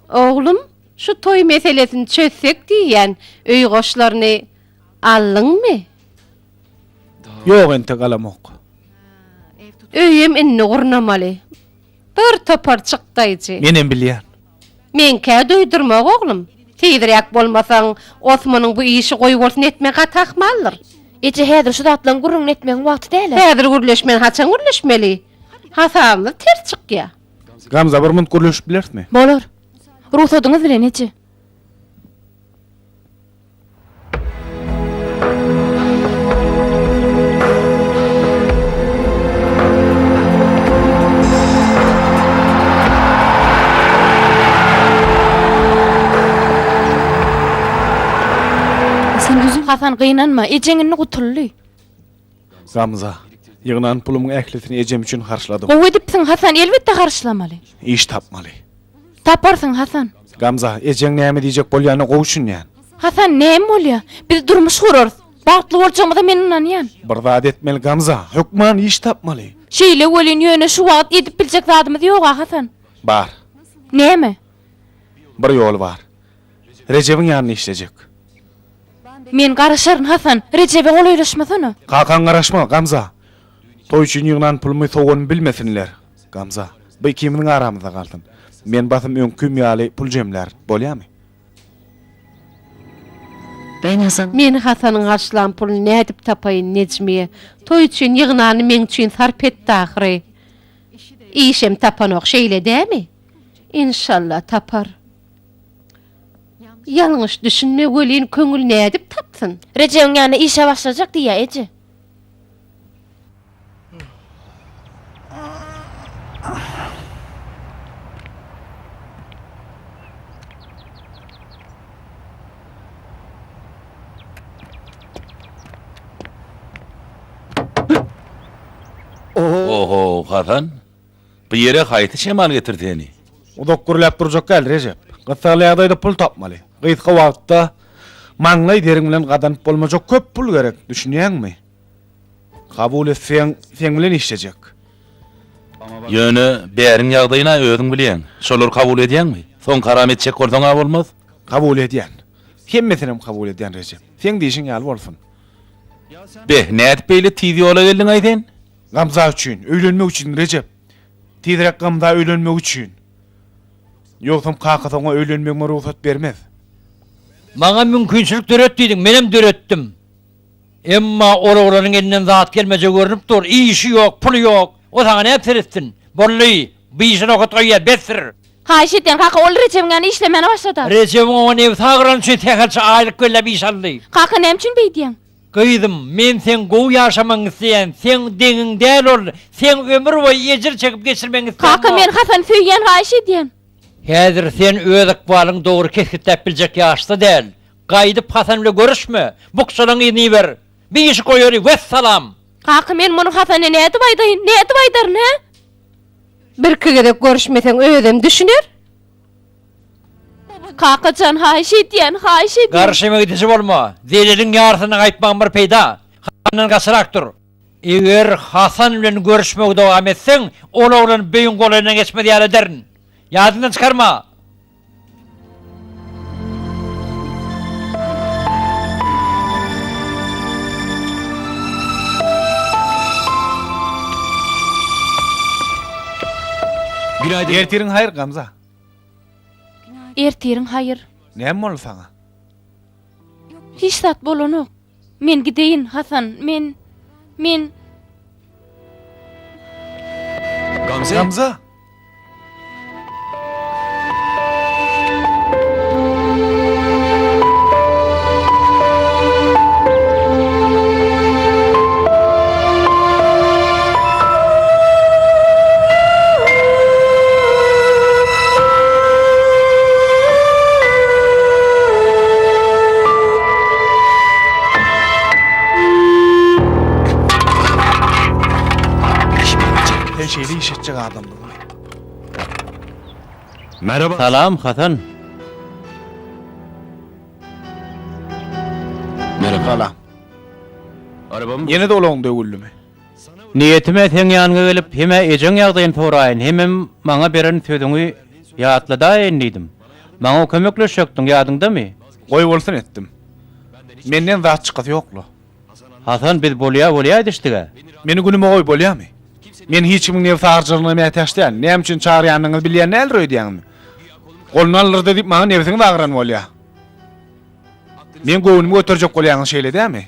Oglum, şu toý meselesini çözsek diýýän, öý goşlaryny aldyňmy? Ýok, entek alamok. Öýem indi gurnamaly. Bir topar çykdaýjy. Menem bilýän. Meňkä duýdurma oglum. Tizräk bolmasaň, Osmanyň bu işi goýbolsun etmegi gaty ahmaldyr. Eje, häzir şu zatlaryň gürrüňini etmegiň wagty däl-ä. Häzir gürleşmän haçan gürleşmeli? Hasabymyz ters çykýa. Gamza bir munt gürleşip bilerismi? Bolar. Rugsadyňyz bilen, eje. Hasan gynanma, ejeň indi gutuldy. Gamza, ýygnan pulumyň ählisini ejem üçin harçladym. Gowy edipsiň, Hasan, elbetde harçlamaly. Iş tapmaly. Taparsyň, Hasan. Gamza, ejeň näme diýjek bolýanyna gowy düşünýän. Hasan, näme bolýa? Biz durmuş gurarys. Bagtly boljagyňyza men ynanýan. Bir zat etmeli, Gamza. Hökman iş tapmaly. Şeýle welin, ýöne şu wagt edip biljek zadymyz ýog-a, Hasan. Bar. Näme? Bir ýoly bar. Rejebiň ýanynda işlejek. Men garaşaryn, Hasan. Rejebe golaýlaşmasana. Kakaň garaşma, Gamza. Toý üçin ýygnan pulumy sowanymy bilmesinler. Gamza, bu ikimiziň aramyzda galsyn. Men basym öňküm ýaly pul jemlärin. Bolýamy? Men Hasanyň harçlan puluny nädip tapaýyn, Nejmiýe? Toý üçin ýygnany meň üçin sarp etdi ahyry. Işem tapanok, şeýle dämi? Enşalla tapar. Ýalňyş düşünme welin köňül nädip tapsyn? Rejebiň ýanyna işe başlajak diýýä eje. Oho, Hasan. Bu ýere haýsy şemal getirdi seni? Uzak gürläp durjak däl, Rejep. Gyssagly ýagdaýda pul tapmaly. Gysga wagtda maňlaý deriň bilen gazanyp bolmajak köp pul gerek, düşünýäňmi? Kabul etseň, seň bilen işlejek. Ýöne bäriň ýagdaýyna özüň bilýäň. Şolary kabul edýäňmi? Soň karam etjek bolsaň-a bolmaz. Kabul edýän. Hemmesinem kabul edýän, Rejep. Seň diýşiň ýaly bolsun. Beh, nädip beýle tiz ýola geldiň-aý sen? Gamza üçin, öýlenmek üçin Rejep. Tizräk Gamza öýlenmek üçin. Ýogsam kakasy oňa öýlenmegime rugsat bermez. Maňa mümkinçilik döret diýdiň, menem döretdim. Emma ol oglanyň elinden zat gelmejegi görnüp dur, işi ýok, puly ýok. O saňa nädip seretsin? Boldy, bu işe nokat goýýas, besdir. Haýyş edýän, kaka, ol Rejebiň ýanyna işlemäne başlady. Rejebiň oňa nebsi agyrany üçin sähelçe aýlyk belläp iş aldy. Kaka, näme üçin beýdýäň? Gyzym, men seň gowy ýaşamagyňy isleýän, seň deňiň däl ol, seň ömür boýy ejir çekip geçirmegiňi islämok. Kaka, men Hasany söýýän, haýyş edýän. Häzir sen öz ykbalyňy dogry kesgitläp biljek ýaşda däl. Gaýdyp Hasan bile görüşme, bukjalaň yzyny iber. Bir işi goýaly, wessalam! Kaka, men muny Hasana nädip aýdaýyn, nädip aýdaryn, hä? Birki gezek görüşmeseň özem düşüner. Kaka jan haýyş edýän, haýyş edýän. Garşyma gidiji bolma. Zeleliň ýarsyny gaýtmagym bir peýda. Hasandan gaçyrak dur. Eger Hasan bilen görüşmegi dowam etseň, ol oglan beýiň golaýyndan geçmez ýaly ederin. Ýadyňdan çykarma. Ertiriň haýyr, Gamza. Ertiriň haýyr. Näme boldy saňa? Hiç zat bolanok. Men gideýin, Hasan, men, men. Gamze! Sen şeýle iş etjek adamdyňmy? Salam, Hasan. Salam. Ýene-de ulagyň döwüldimi? Niýetim-ä seň ýanyňa gelip, hem-ä ejeň ýagdaýyny soraýyn, hemem maňa beren sözüňi ýatladaýyn diýdim. Maňa kömekleşjekdiň, ýadyňdamy? Goý bolsun etdim. Menden zat çykasy ýok-la. Hasan, biz bolýa-bolýa edişdig-ä. Meni günüme goý, bolýamy? Men hiç kimiň nebsi agyrjalygyna mätäç däl. Näme üçin çagyrýanyňyzy bilýän däldir öýdýäňizmi? Goluny aldyrdy diýip maňa nebsiňiz agyran bolýa. Meň göwnümi göterjek bolýaňyz şeýle dämi?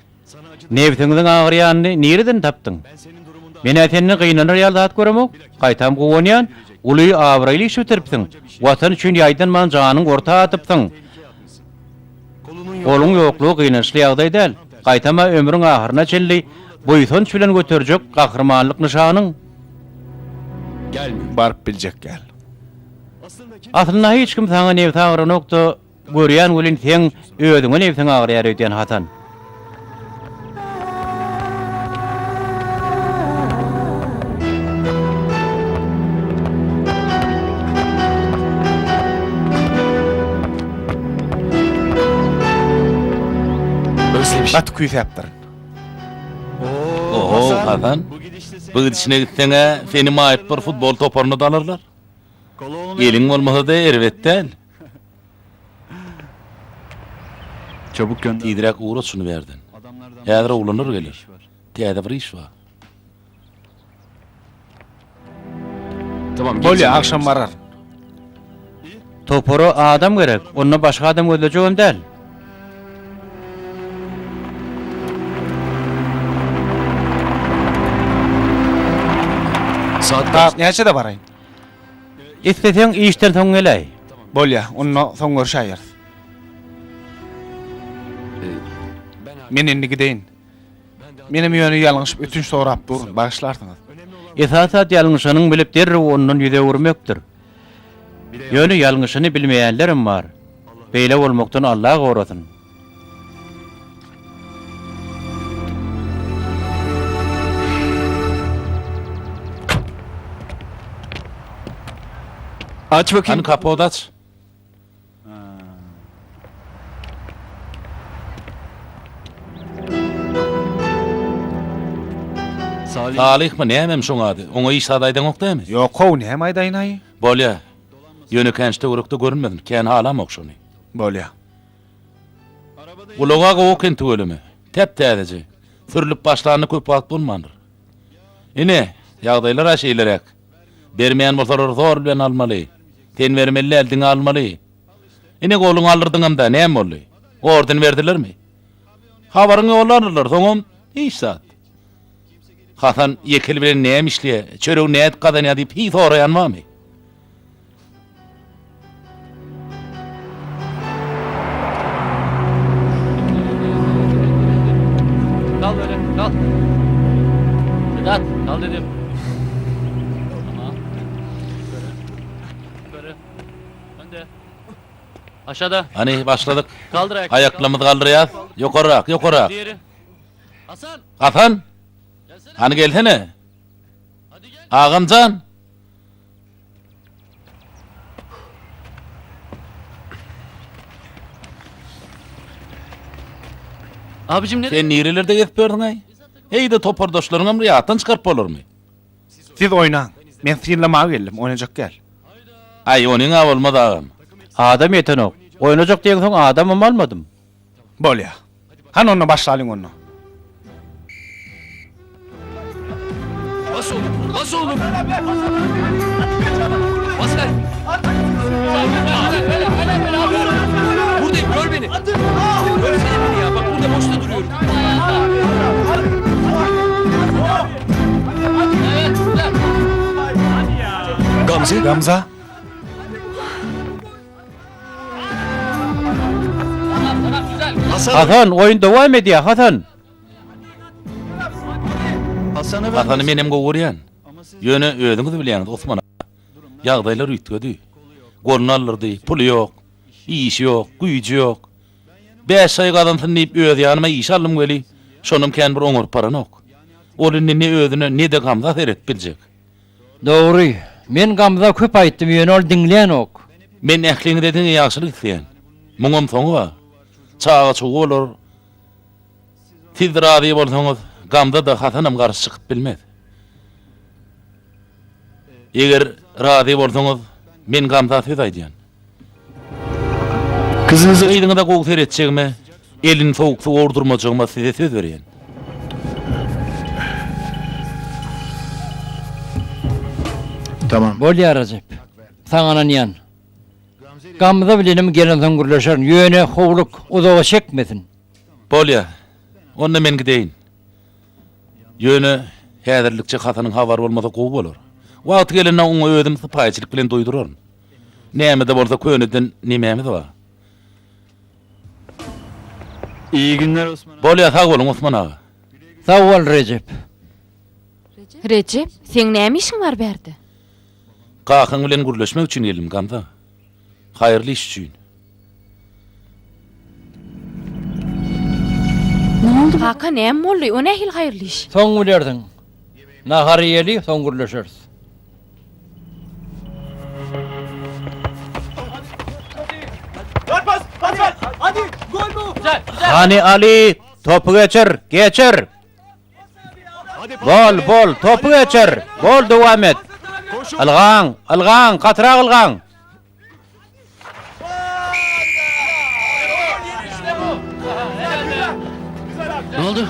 Nebsiňiziň agyrýanyny nireden tapdyň? Men-ä senden gynanar ýaly zat göremok, gaýtam guwanýan, uly abraýly iş bitiripsiň, Watan üçin ýaýdanman janyňy orta atypsyň. Goluň ýoklugy gynançly ýagdaý däl, gaýtam-a ömrüň ahyryna çenli buýsanç bilen göterjek gahrymanlyk nyşanyň. Baryp biljek däl. Aslynda hiç kim saňa nebsi agyranok-da, Görýän welin seň özüňe nebsiň agyrýar öýdýän Hasan. Gaty küýsäpdirin. Oho, Hasan. Bu gidişine gitseň-ä, seni maýyplar futbol toparyna-da alarlar. Eliň bolmasa-da erbet däl. Tizräk ugrat şuny bärden. Häzir oglanlar geler. Täze bir iş bar. Bolýa, agşam bararyn. Topara adam gerek. Onda başga adam gözlejegem däl. Saat näçede baraýyn? Isleseň işden soň geläý. Bolýa, onda soň görşäýeris. Men indi gideýin. Menem ýöne ýalňyşyp ötünç sorap durun, bagyşlarsyňyz. Esasy zat ýalňyşanyňy bilip derrew ondan ýüz öwürmekdir. Ýöne ýalňyşyny bilmeýänlerem bar. Beýle bolmakdan Allah gorasyn. Aç bakayım. Hany kapody aç. Salyhmy nämemi şoň ady? Oňa hiç zat aýdaňok dämi? Ýok how näme aýdaýyn-aý? Bolýa. Ýöne kän şu töwerekde görünmesin. Kän halamok şony. Bolýa. Ulaga gowy eken tüweleme. Täp-täzeje. Sürlüp başlanyna köp wagt bolmandyr. Ine, ýagdaýlar-a şeýleräk. Bermeýän bolsalar zor bilen almaly. Sen bermeli däl, diňe almaly. Ine goluňy aldyrdyňam-da, näme boldy? Orden berdilermi? Habaryňy ýollardylar, soňam hiç zat. Hasan ýekil bilen näme işleýär, çöregini nädip gazanýar diýip hiç soraýan barmy? Kal böyle, kal. Sedat, kal dedim. Tamam. Yukarı. Yukarı. Önde. Aşağıda. Hany, başladyk. Kaldır ayak. Aýaklarymyzy galdyrýas. Ýokarrak, ýokarrak. Diğeri. Hasan. Hasan! Hany gelsene. Agam jan! Abicim Sen nirelerde gezip ýördüň-aý? Heý-de topardaşlaryňam ýatdan çykaryp bolarmy? Siz oýnaň. Men synlamaga geldim, oýnajak däl. Aý, onyň-a bolmaz agam. Adam ýetenok. Oýnajak diýeňsoň adamam almadym. Bolýa. Hany onda başlalyň onda. Bas oğlum, bas oğlum. Bas ver. Buradayım, gör beni. Görsene beni ya, bak burada boşta duruyorum. Gamze. Gamza. Hasan, oýun dowam edýär, Hasan! Hasany menem gowy görýän. Ýöne özüňiz bilýäňiz, Osman aga. Ýagdaýlar üýtgedi. Goluny aldyrdy, puly ýok, işi ýok, güýji ýok. Bäş aý gazansyn diýip öz ýanyma işe aldym weli, şonam kän bir oňaryp baranok. Ol indi ne özüne, ne-de Gamza seredip biljek. Dogry. Men Gamza köp aýtdym, ýöne ol diňlänok. Men ähliňize diňe ýagşylyk isleýän. Muňam soňy bar. Çaga-çuga bolar. Siz razy bolsaňyz, Gamza-da, Hasanam garşy çykyp bilmez. Eger razy bolsaňyz, men Gamza söz aýdýan. Gyzyňyza gowy seretjegime, elini sowuk suwa urdurmajagyma size söz berýän. Bolýar Rejep. Saňa ynanýan. Gamza bilenem gelensoň gürleşerin, ýöne howluk, uzaga çekmesin. Bolýa. Onda men gideýin. Ýöne häzirlikçe Hasanyň habary bolmasa gowy bolar. Wagty gelende oňa özüm sypaýyçylyk bilen duýduraryn. Näme-de bolsa köneden nemämiz bar. Iyi günler Osman aga. Bolýa sag boluň Osman aga. Sag bol Rejep. Rejep, seň näme işiň bar bärde? Kakaň bilen gürleşmek üçin geldim Gamza. Haýyrly iş üçin. Kaka näme boldy? O nähili haýyrly iş? Soň bilersiň. Nahar iýeli, soň gürleşeris. Hany Aly, topy geçir, geçir! Bol, bol, topy geçir! Bol, dowam et! Ylgaň, ylgaň, gatyrak ylgaň!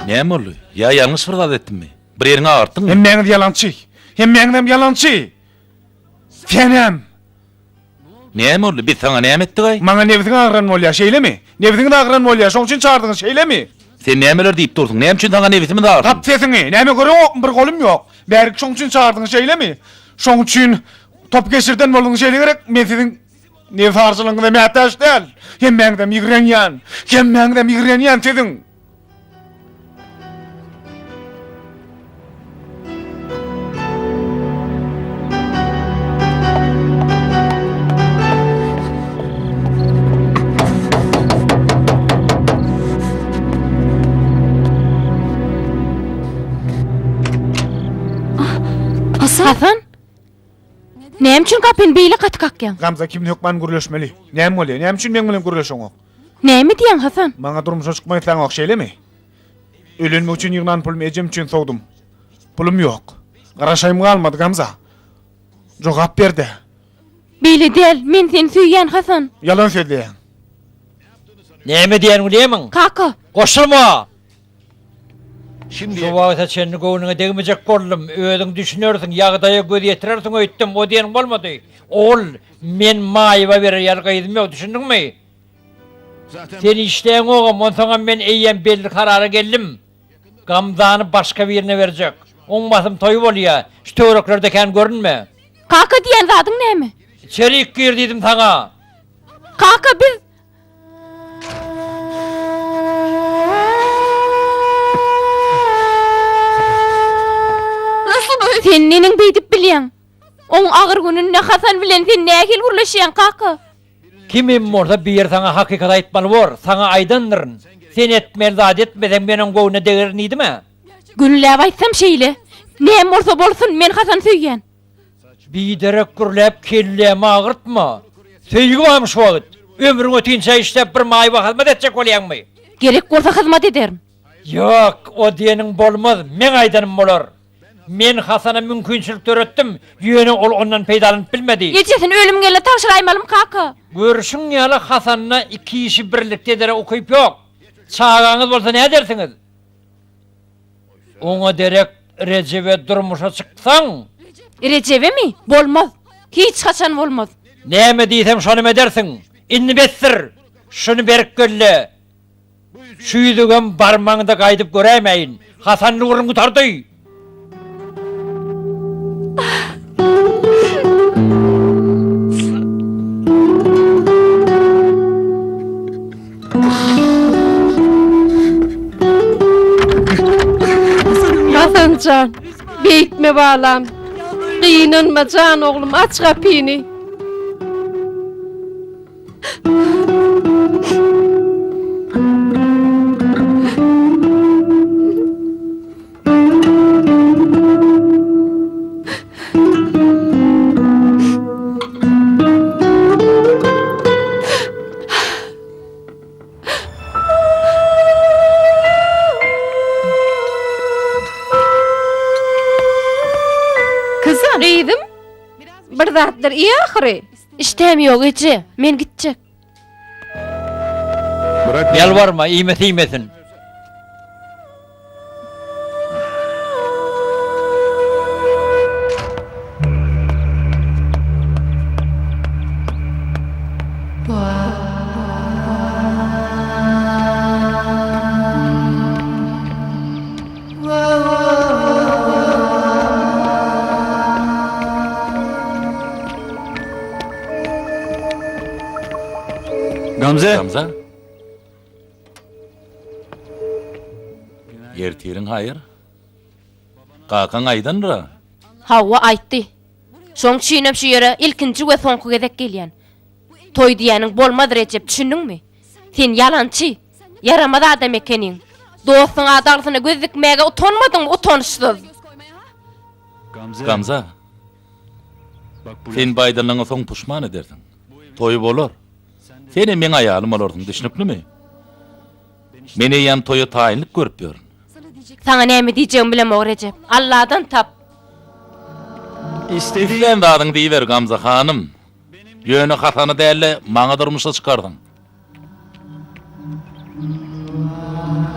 Näme boldy? Ýa ýalňyş bir zat etdimmi? Bir ýeriňi agyrtdyňmy? Hemmäňiz ýalançy! Hemmäňizem ýalançy! Senem! Näme boldy? Biz saňa näme etdik-aý? Maňa nebsiň agyran bolýar, şeýlemi? Nebsiňiz agyran bolýar, şoň üçin çagyrdyňyz, şeýlemi? Sen nämeler diýip dursuň? Näme üçin saňa nebsimiz agyrsyn? Gap sesiňi! Näme göreňokmy, bir golum ýok. Bärik şoň üçin çagyrdyňyz, şeýlemi? Şoň üçin top geçirden bolduňyz, şeýle gerek? Men siziň nebsarçylygyňyza mätäç däl. Hemmäňizem ýigrenýän. Hemmäňizem ýigrenýän siziň. Hasan! Näme üçin gapyny beýle gaty kakýaň? Gamza kimle hökman gürleşmeli. Näme bolýar? Näme üçin meň bilen gürleşeňok? Näme diýýäň Hasan? Maňa durmuşa çykmak isläňok şeýlemi? Öýlenmek üçin ýygnan pulumy ejem üçin sowdum. Pulum ýok. Garaşaýym galmady Gamza. Jogap ber-de. Beýle däl, men seni söýýän Hasan. Ýalan sözleýäň. Näme diýýän bilýärmiň? Kaka! Goşulma! Şu wagta çenli göwnüňe degmejek boldum. Özüň düşünersiň, ýagdaýa göz ýetirersiň öýtdüm. O diýeniň bolmady. Ogul, men maýyba berer ýaly gyzym ýok, düşündiňmi? Sen işleýäňogam, onsoňam men eýýäm belli karara geldim. Gamzany başga birine berjek. Oň basym toýy bolýa. Şu töwereklerde kän görünme. Kaka diýen zadyň näme? Içerik gir diýdim saňa. Kaka biz Sen neneň beýdip bilýäň? Oň agyr gününde Hasan bilen sen nähili gürleşýäň, kaka? Kimem bolsa biri saňa hakykaty aýtmaly bor. Saňa aýdandyryn. Sen etmeli zady etmeseň, men oň göwnüne degerin diýdim-ä. Günläp aýtsam şeýle. Näme bolsa bolsun, men Hasany söýýän. Biderek gürläp kellämi agyrtma. Söýgi barmy şu wagt? Ömrüň ötinçä işläp bir maýyba hyzmat etjek bolýaňmy? Gerek bolsa hyzmat ederin. Ýok, o diýeniň bolmaz, meň aýdanym bolar. Men Hasana mümkinçilik döretdim, ýöne ol ondan peýdalanyp bilmedi. Ejesini ölüm gelene tabşyraýmalymy kaka? Görşüň ýaly Hasanda iki işi birlikde edere ukyp ýok. Çagaňyz bolsa nädersiňiz? Oňa derek Rejebe durmuşa çyksaň. Rejebemi? Bolmaz. Hiç haçan bolmaz. Näme diýsem şonam edersiň. Indi besdir. Şuny berk belle. Şu ýüzügem barmagyňda gaýdyp göräýmäýin. Hasanly gürrüň gutardy. Hasan jan, beýtme balam. Gynanma jan oglum, aç gapyny. Gyzym, bir zatlar iý ahyry. Işdäm ýok eje, men gitjek. Ýalbarma, iýmese iýmesin. Gamze! Gamza! Ertiriň haýyr. Kakaň aýdandyr-a. Hawa, aýtdy. Şoň üçinem şu ýere ilkinji we soňky gezek gelýän. Toý diýýäniň bolmaz, Rejep, düşündiňmi? Sen ýalançy, ýaramaz adam ekeniň. Dostuň adaglysyna göz dikmäge utanmadyňmy, utanyşsyz! Gamza, sen bu aýdanyňa soň puşman edersiň. Toý bolar. Senem meň aýalym bolarsyň, düşnüklimi? Men eýýäm toýa taýynlyk görüp ýörün. Saňa näme diýjegimi bilemok, Rejep. Alladan tap. Islän zadyňy diýiber, Gamza hanym. Ýöne Hasana däl-de, maňa durmuşa çykarsyň.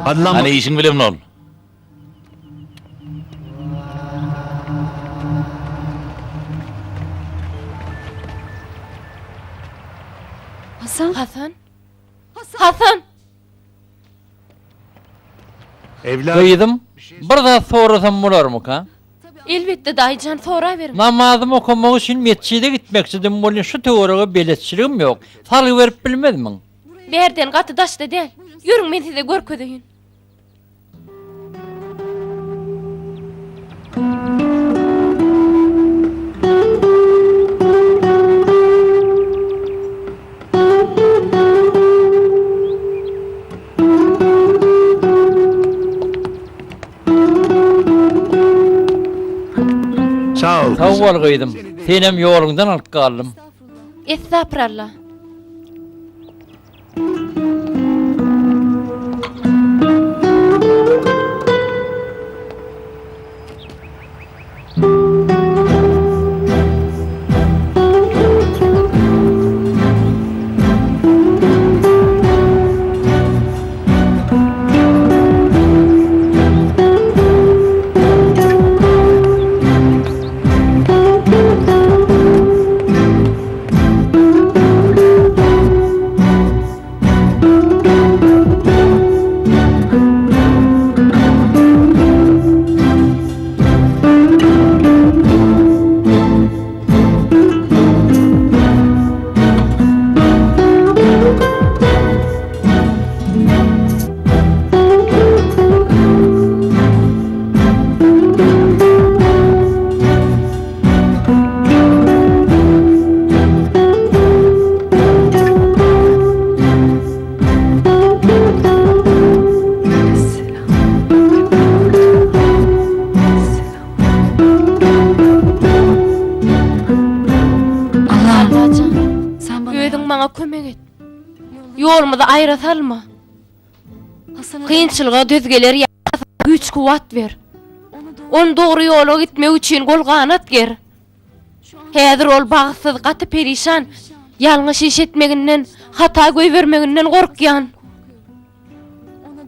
Hany işiň bilen bol. Hasan? Hasan? Hasan! Gyzym, bir zat sorasam bolarmyka? Elbetde, daýyjan, soraberiň. Namazymy okamak üçin metjide gitmekçidim welin şu töwerege beletçiligim ýok. Salgy berip bilmezmiň? Bärden gaty daşda däl. Ýörüň, men size görkezeýin. Sag bol gyzym, senem ýoluňdan alyp galdym. Estapyralla. Allajan, özüň maňa kömek et. Ýolumyzy aýra salma. Kynçylyga döz geler ýaly güýç-kuwwat ber. Ony dogry ýola gitmek üçin gol-ganat ger. Häzir ol bagtsyz, gaty perişan, ýalňyş iş etmeginden, hata goýbermeginden gorkýan.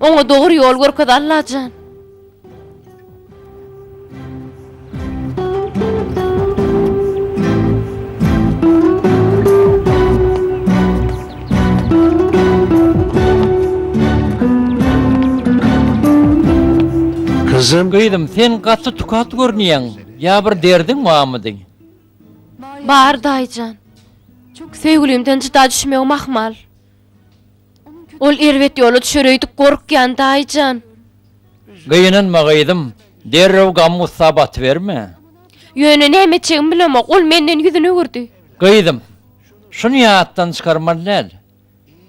Oňa dogry ýol görkez Allajan. Gyzym. Gyzym, sen gaty tukat görünýäň. Ýa bir derdiň barmydy? Bar, daýyjan. Söýgülimden jyda düşmegim ahmal. Ol erbet ýola düşer öýdüp gorkýan, daýyjan. Gynanma, gyzym. Derrew gam-gussa batyberme. Ýöne näme etjegimi bilemok. Ol menden ýüzüni öwürdi. Gyzym, şuny ýatdan çykarmaly däl.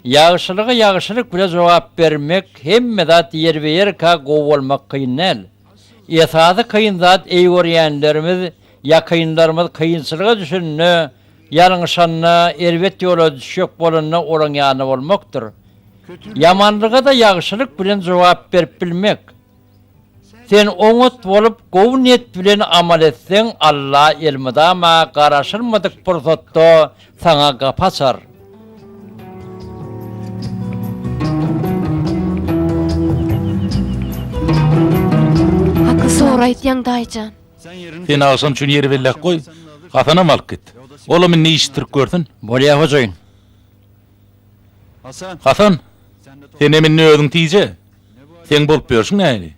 Ýagşylyga ýagşylyk bile jogap bermek, hemme zat ýerbe-ýerkä gowy bolmak kyn däl. Esasy kyn zat eý görýänlerimiz, ýakynlarymyz kynçylyga düşende, ýalňyşanda, erbet ýola düşjek bolanda olaň ýanynda bolmakdyr. Ýamanlyga-da ýagşylyk bilen jogap berip bilmek. Sen oňat bolup, gowy niýet bilen amal etseň, Alla elmydama garaşylmadyk pursatda saňa gapy açar. Dogry aýtýaň daýyjan. Sen agşam üçin ýeri belläp goý, Hasanam alyp git. Olam indi işitdirip görsün. Bolýa hojaýyn. Hasan, senem indi özüň tije. Seň bolup ýörşüň nähili?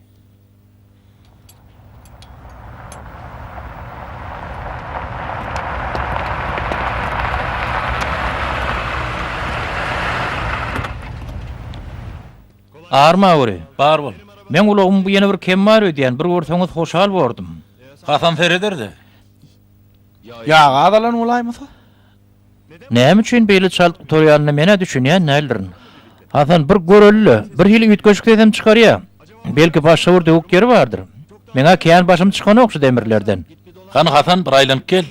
Armaweri. Bar bol. Meň ulagym ýene bir kem bar öýdýän, bir görseňiz hoşal bordum. Hasan sereder-de. Ýagy azalan bolaýmasa? Näme üçin beýle çalt gutarýanyna men-ä düşünýän däldirin. Hasan, bir göreli-le, bir hili üýtgeşik sesem çykarýa. Belki başga bir döwük ýeri bardyr. Meň-ä kän başym çykanok şu demirlerden. Hany Hasan, bir aýlanyp gel.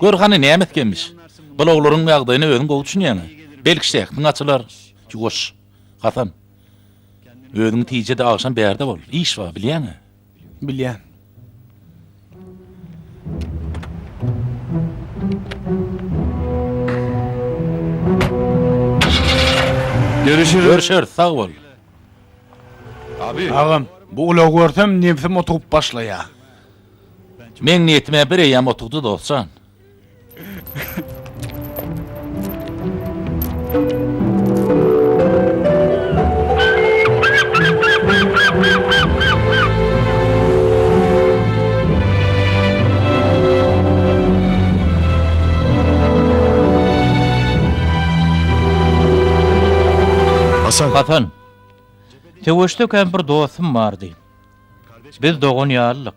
Gör hany näme etgenmiş. Bulaglaryň ýagdaýyna özüň gowy düşünýäň-ä. Belki şähdiň açylar. Ýuwaş, Hasan. Özüňi tije-de agşam bärde bol. Iş bar, bilýäň-ä. Bilýän. Görüşürüz. Görüşeris, sag bol. Agam, bu ulagy görsem nebsim otugyp başlaýar. Meň niýetim-ä bir eýýäm otugdy, dost jan. Hasan. Hasan. Söweşdekäm bir dostum bardy. Biz dogan ýalydyk.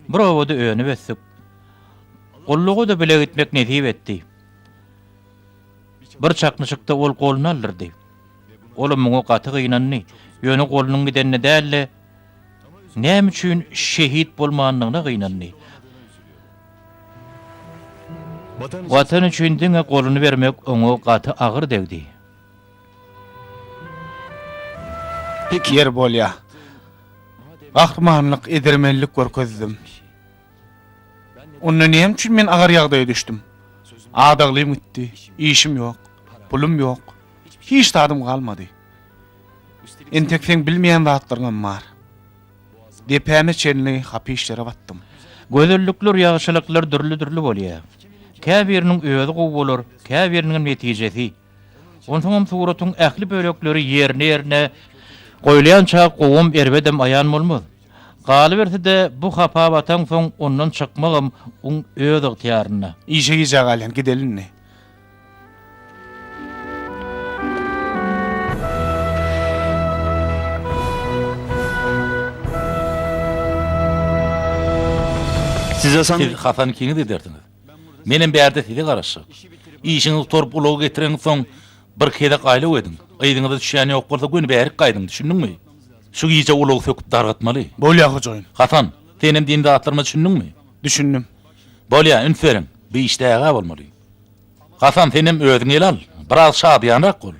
Bir obada önüp-ösdük. Gulluga-da bile gitmek nesip etdi. Bir çaknyşykda ol goluny aldyrdy. Olam muňa gaty gynandy. Ýöne golunyň gidenine däl-de, näme üçin şehit bolmandygyna gynandy. Watan üçin diňe goluny bermek oňa gaty agyr degdi. Ýeri bolýa. Gahrymanlyk, edermenlik görkezdim. Onda näme üçin men agyr ýagdaýa düşdüm? Adaglym gitdi, işim ýok, pulum ýok, hiç zadym galmady. Entek seň bilmeýän zatlaryňam bar. Depäme çenli hapa işlere batdym. Gözellikler, ýagşylyklar dürli-dürli bolýar. Käbiriniň özi gowy bolar, käbiriniňem netijesi. Onsoňam suratyň ähli bölekleri ýerli-ýerine goýulýança gowam, erbedem aýan bolmaz. Galyberse-de, bu hapa bataňsoň ondan çykmagam oň öz ygtyýarynda. Işe gijä galýan, gideli indi. Siz Hasan ikiňiz edersiňiz. Menem bärde size garaşjak. Işiňizi gutaryp ulagy getireňizsoň, bir gezek aýlaw ediň. Yzyňyza düşýän ýok bolsa göni bärik gaýdyň, düşündiňmi? Şu gije ulagy söküp dargatmaly. Bolýa hojaýyn. Hasan, senem diýen zatlaryma düşündiňmi? Düşündim. Bolýa, üns beriň. Bu işde ägä bolmaly. Hasan, senem özüňi ele al. Biraz şadyýanrak bol.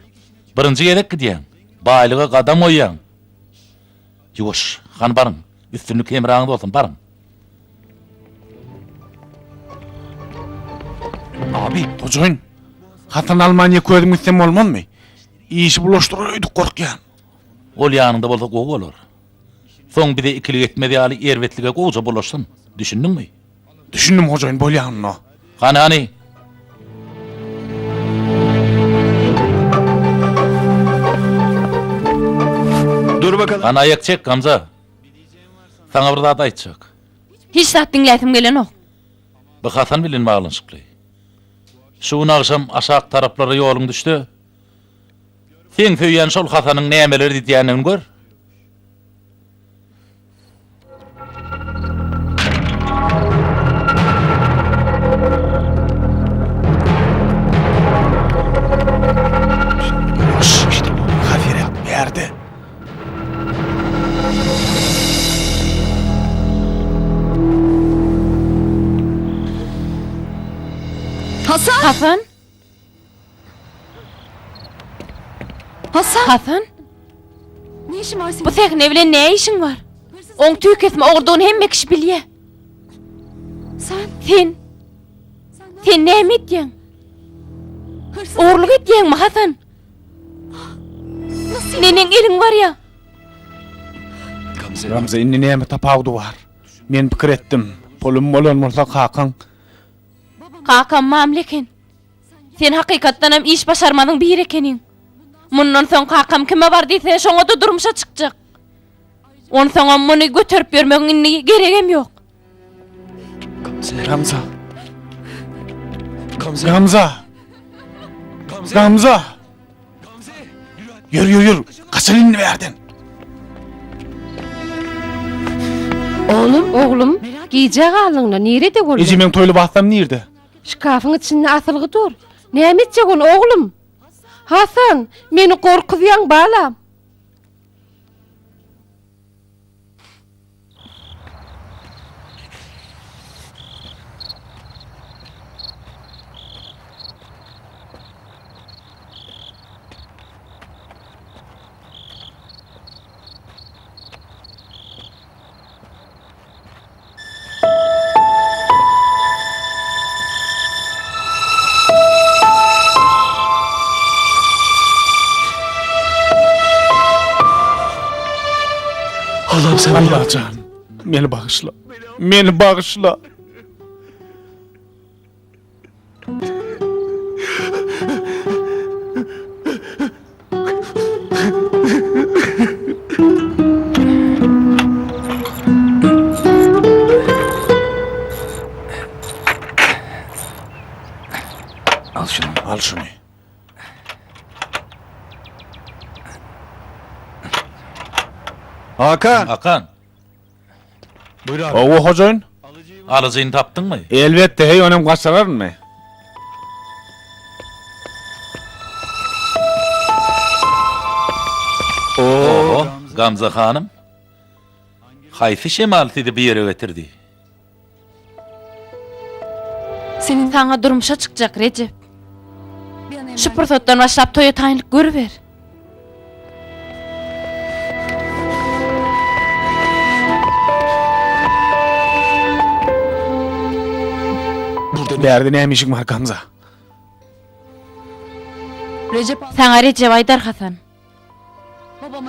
Birinji gezek gidýäň. Baýlyga gadam goýýaň. Ýuwaş, hany baryň. Üstünlik hemraňyz bolsun, baryň. Abi, hojaýyn. Hasan alman ýeke özüm gitsem bolmazmy? Işi bulaşdyrar öýdüp gorkýan. Ol ýanyňda bolsa gowy bolar. Soň bize ikilik etmez ýaly erbetlige gowuja bulaşsyn. Düşündiňmi? Düşündim hojaýyn, bolýa onda. Hany, hany. Dur bakalym. Hany aýak çek, Gamza. Saňa bir zat aýtjak. Hiç zat diňläsim gelenok. Bu Hasan bilen baglanyşykly. Şu gün agşam aşak taraplara ýoluň düşse, seň söýýän şol Hasanyň nämeler edýändigini gör. Bärde. Hasan! Hasan! Hasan! Hasan! Bu sähne bilen ne işiň bar? Oň tüý kesme ogurdygyny hemme kişi bilýär. Sen! Sen! Sen näme edýäň? Ogurlyk edýäňmi, Hasan? Neneň eliň barýa? Gamze, indi näme tapawudy bar? Men pikir etdim, pulum bolan bolsa kakaň. Kakam mamla eken. Sen hakykatdanam iş başarmazyň biri ekeniň. Mundan soň kakam kime bar diýse, şoňa-da durmuşa çykjak. Onsoňam muny göterip ýörmegiň indi geregem ýok. Gamza. Gamza. Gamza. Ýör, ýör, ýör. Gaç. Gaçyl indi bärden. Oglum, oglum, gijä galdyň-la, nirede bolduň? Eje, meň toý lybaslarym nirde? Şkafyň içinde asylgy dur. Näme etjek ony, oglum? Hasan, meni gorkuzýaň, balam. Allahym sen Allajan, meni bagyşla. Meni bagyşla. Al şunu. Al şuny. Hakan. Hakan. Hawa hojaýyn. Alyjyny tapdyňmy? Elbetde, heý onam gaçyrarynmy? Oho, Gamze hanym. Haýsy şemal sizi bu ýere getirdi? Saňa durmuşa çykjak, Rejep. Şu pursatdan başlap toýa taýynlyk görüber. Bärde näme işiň bar, Gamza? Saňa Rejep aýdar, Hasan.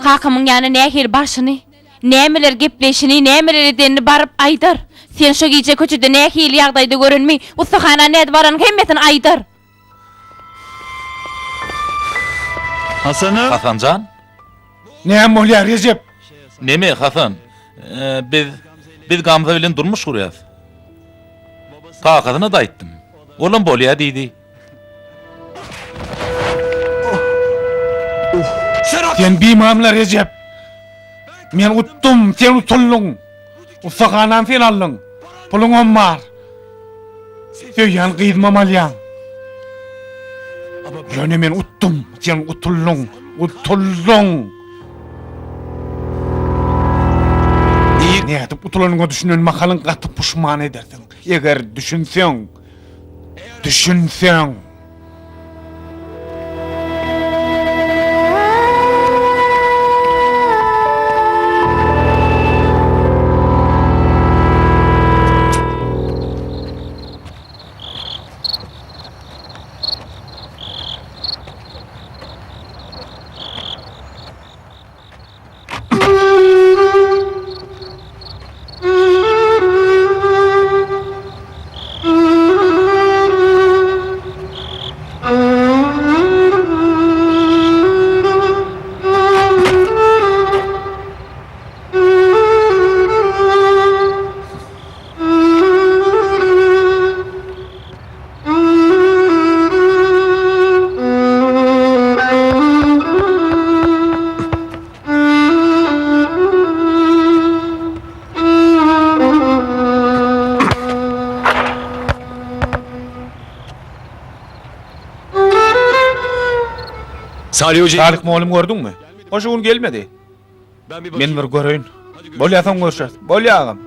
Kakamyň ýanyna nähili barşyny, nämeler gepleýşini, nämeler edenini baryp aýdar. Sen şo gije köçede nähili ýagdaýda görenimi, ussahana nädip baranyň hemmesini aýdar. Hasanym. Hasan jan. Näme bolýar, Rejep? Neme, Hasan? Biz, biz Gamza bilen durmuş gurýas. Kakasyna-da aýtdym. Olam bolýa diýdi. Sen bimamla Rejep. Men utdum, sen utuldyň. Ussahanany sen aldyň. Puluňam bar. Söýýän gyzymam alýaň. Ýöne men utdum, sen utuldyň, utuldyň. Nädip utulanyňa düşünen mahalyň gaty puşman edersiň. Eger düşünseň. Düşünseň. Salih Hoca. Salyh mugallym gördüňmi? O şu gün gelmedi. Men bir göreýin. Bolýa soň görüşeris. Bolýa agam.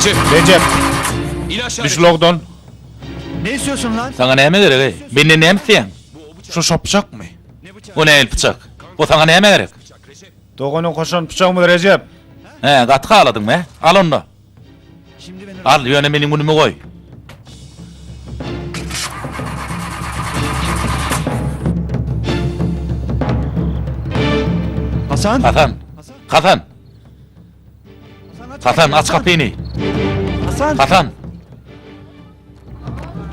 Recep. Rejep. İn aşağı. Düş logdan. Ne istiyorsun lan? Saňa näme gerek-eý? Menden näme isleýäň? Şu şo pyçakmy? O nähili pyçak? O saňa nämä gerek? Doganyň goşan pyçagymyz Rejep. Hä, gaty haladyňmy, hä? Al onda. Al, ýöne meniň günümi goý. Hasan. Hasan! Hasan! Hasan, aç gapyny! Hasan. Hasan!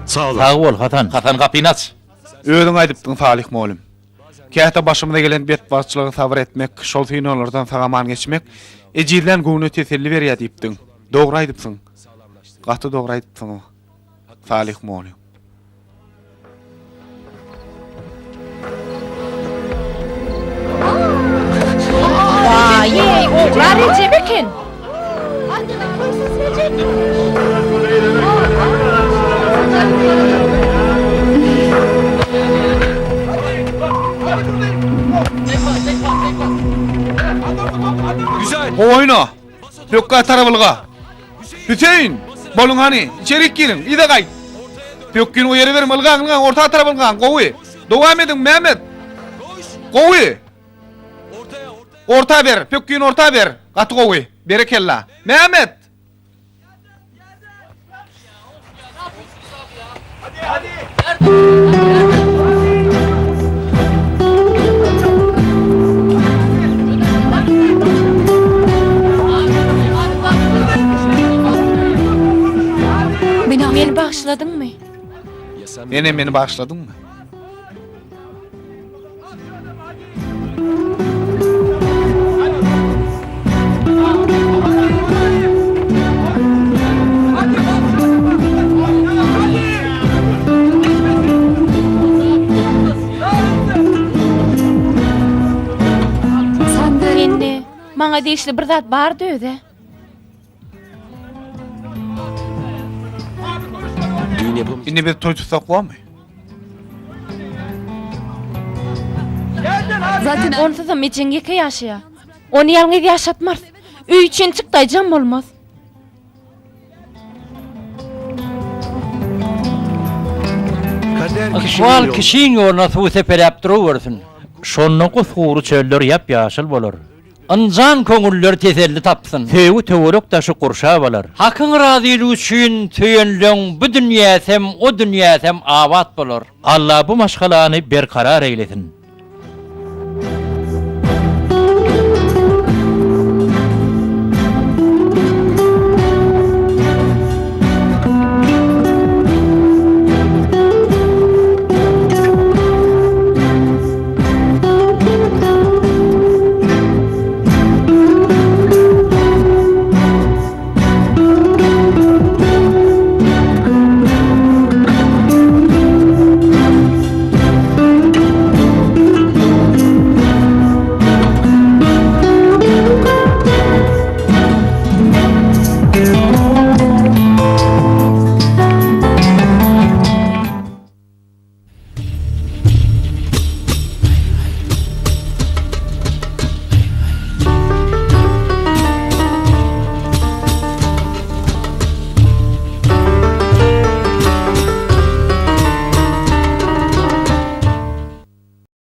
Sağ ol. Sag bol, Hasan. Hasan gapyny aç! Özüň aýdypdyň Salyh mugallym. Käte başymyza gelen betbagtçylygy sabyr etmek, şol synaglardan sag-aman geçmek ejizlän göwne teselli berýär diýipdiň. Dogry aýdypsyň. Gaty dogry aýdypsyň, Salyh mugallym. Waý, ogla Rejep eken. Gowy oýna! Pökgä tarap ylga! Hüseýin! Boluň hany, içerik giriň, yza gaýt! Pökgini o ýere berme, ylgaň, ylgaň, orta tarap ylgaň, gowy! Dowam ediň, Mehmet! Gowy! Orta ber, pökgini orta ber! Gaty gowy! Berekella! Mehmet! Meni bagyşladyňmy? Senem meni bagyşladyňmy? Mende maňa degişli bir zat bardy özä. Indi biz toý tutsak bormy? Onsuzam ejeň ýeke ýaşaýar. Ony ýalňyz ýaşatmarys. Öý üçin çykdaýjam bolmaz. Ykbal kişiň ýoluna suw sepeläp durubersin. Şonda gusgury çöller ýap-ýaşyl bolar. Ynjan köňüller teselli tapsyn. Söýgi töwerek-daşy gurşap alar. Hakyň razylygy üçin söýenleň bu dünýäsem, o dünýäsem abat bolar. Alla bu maşgalany berkarar eýlesin.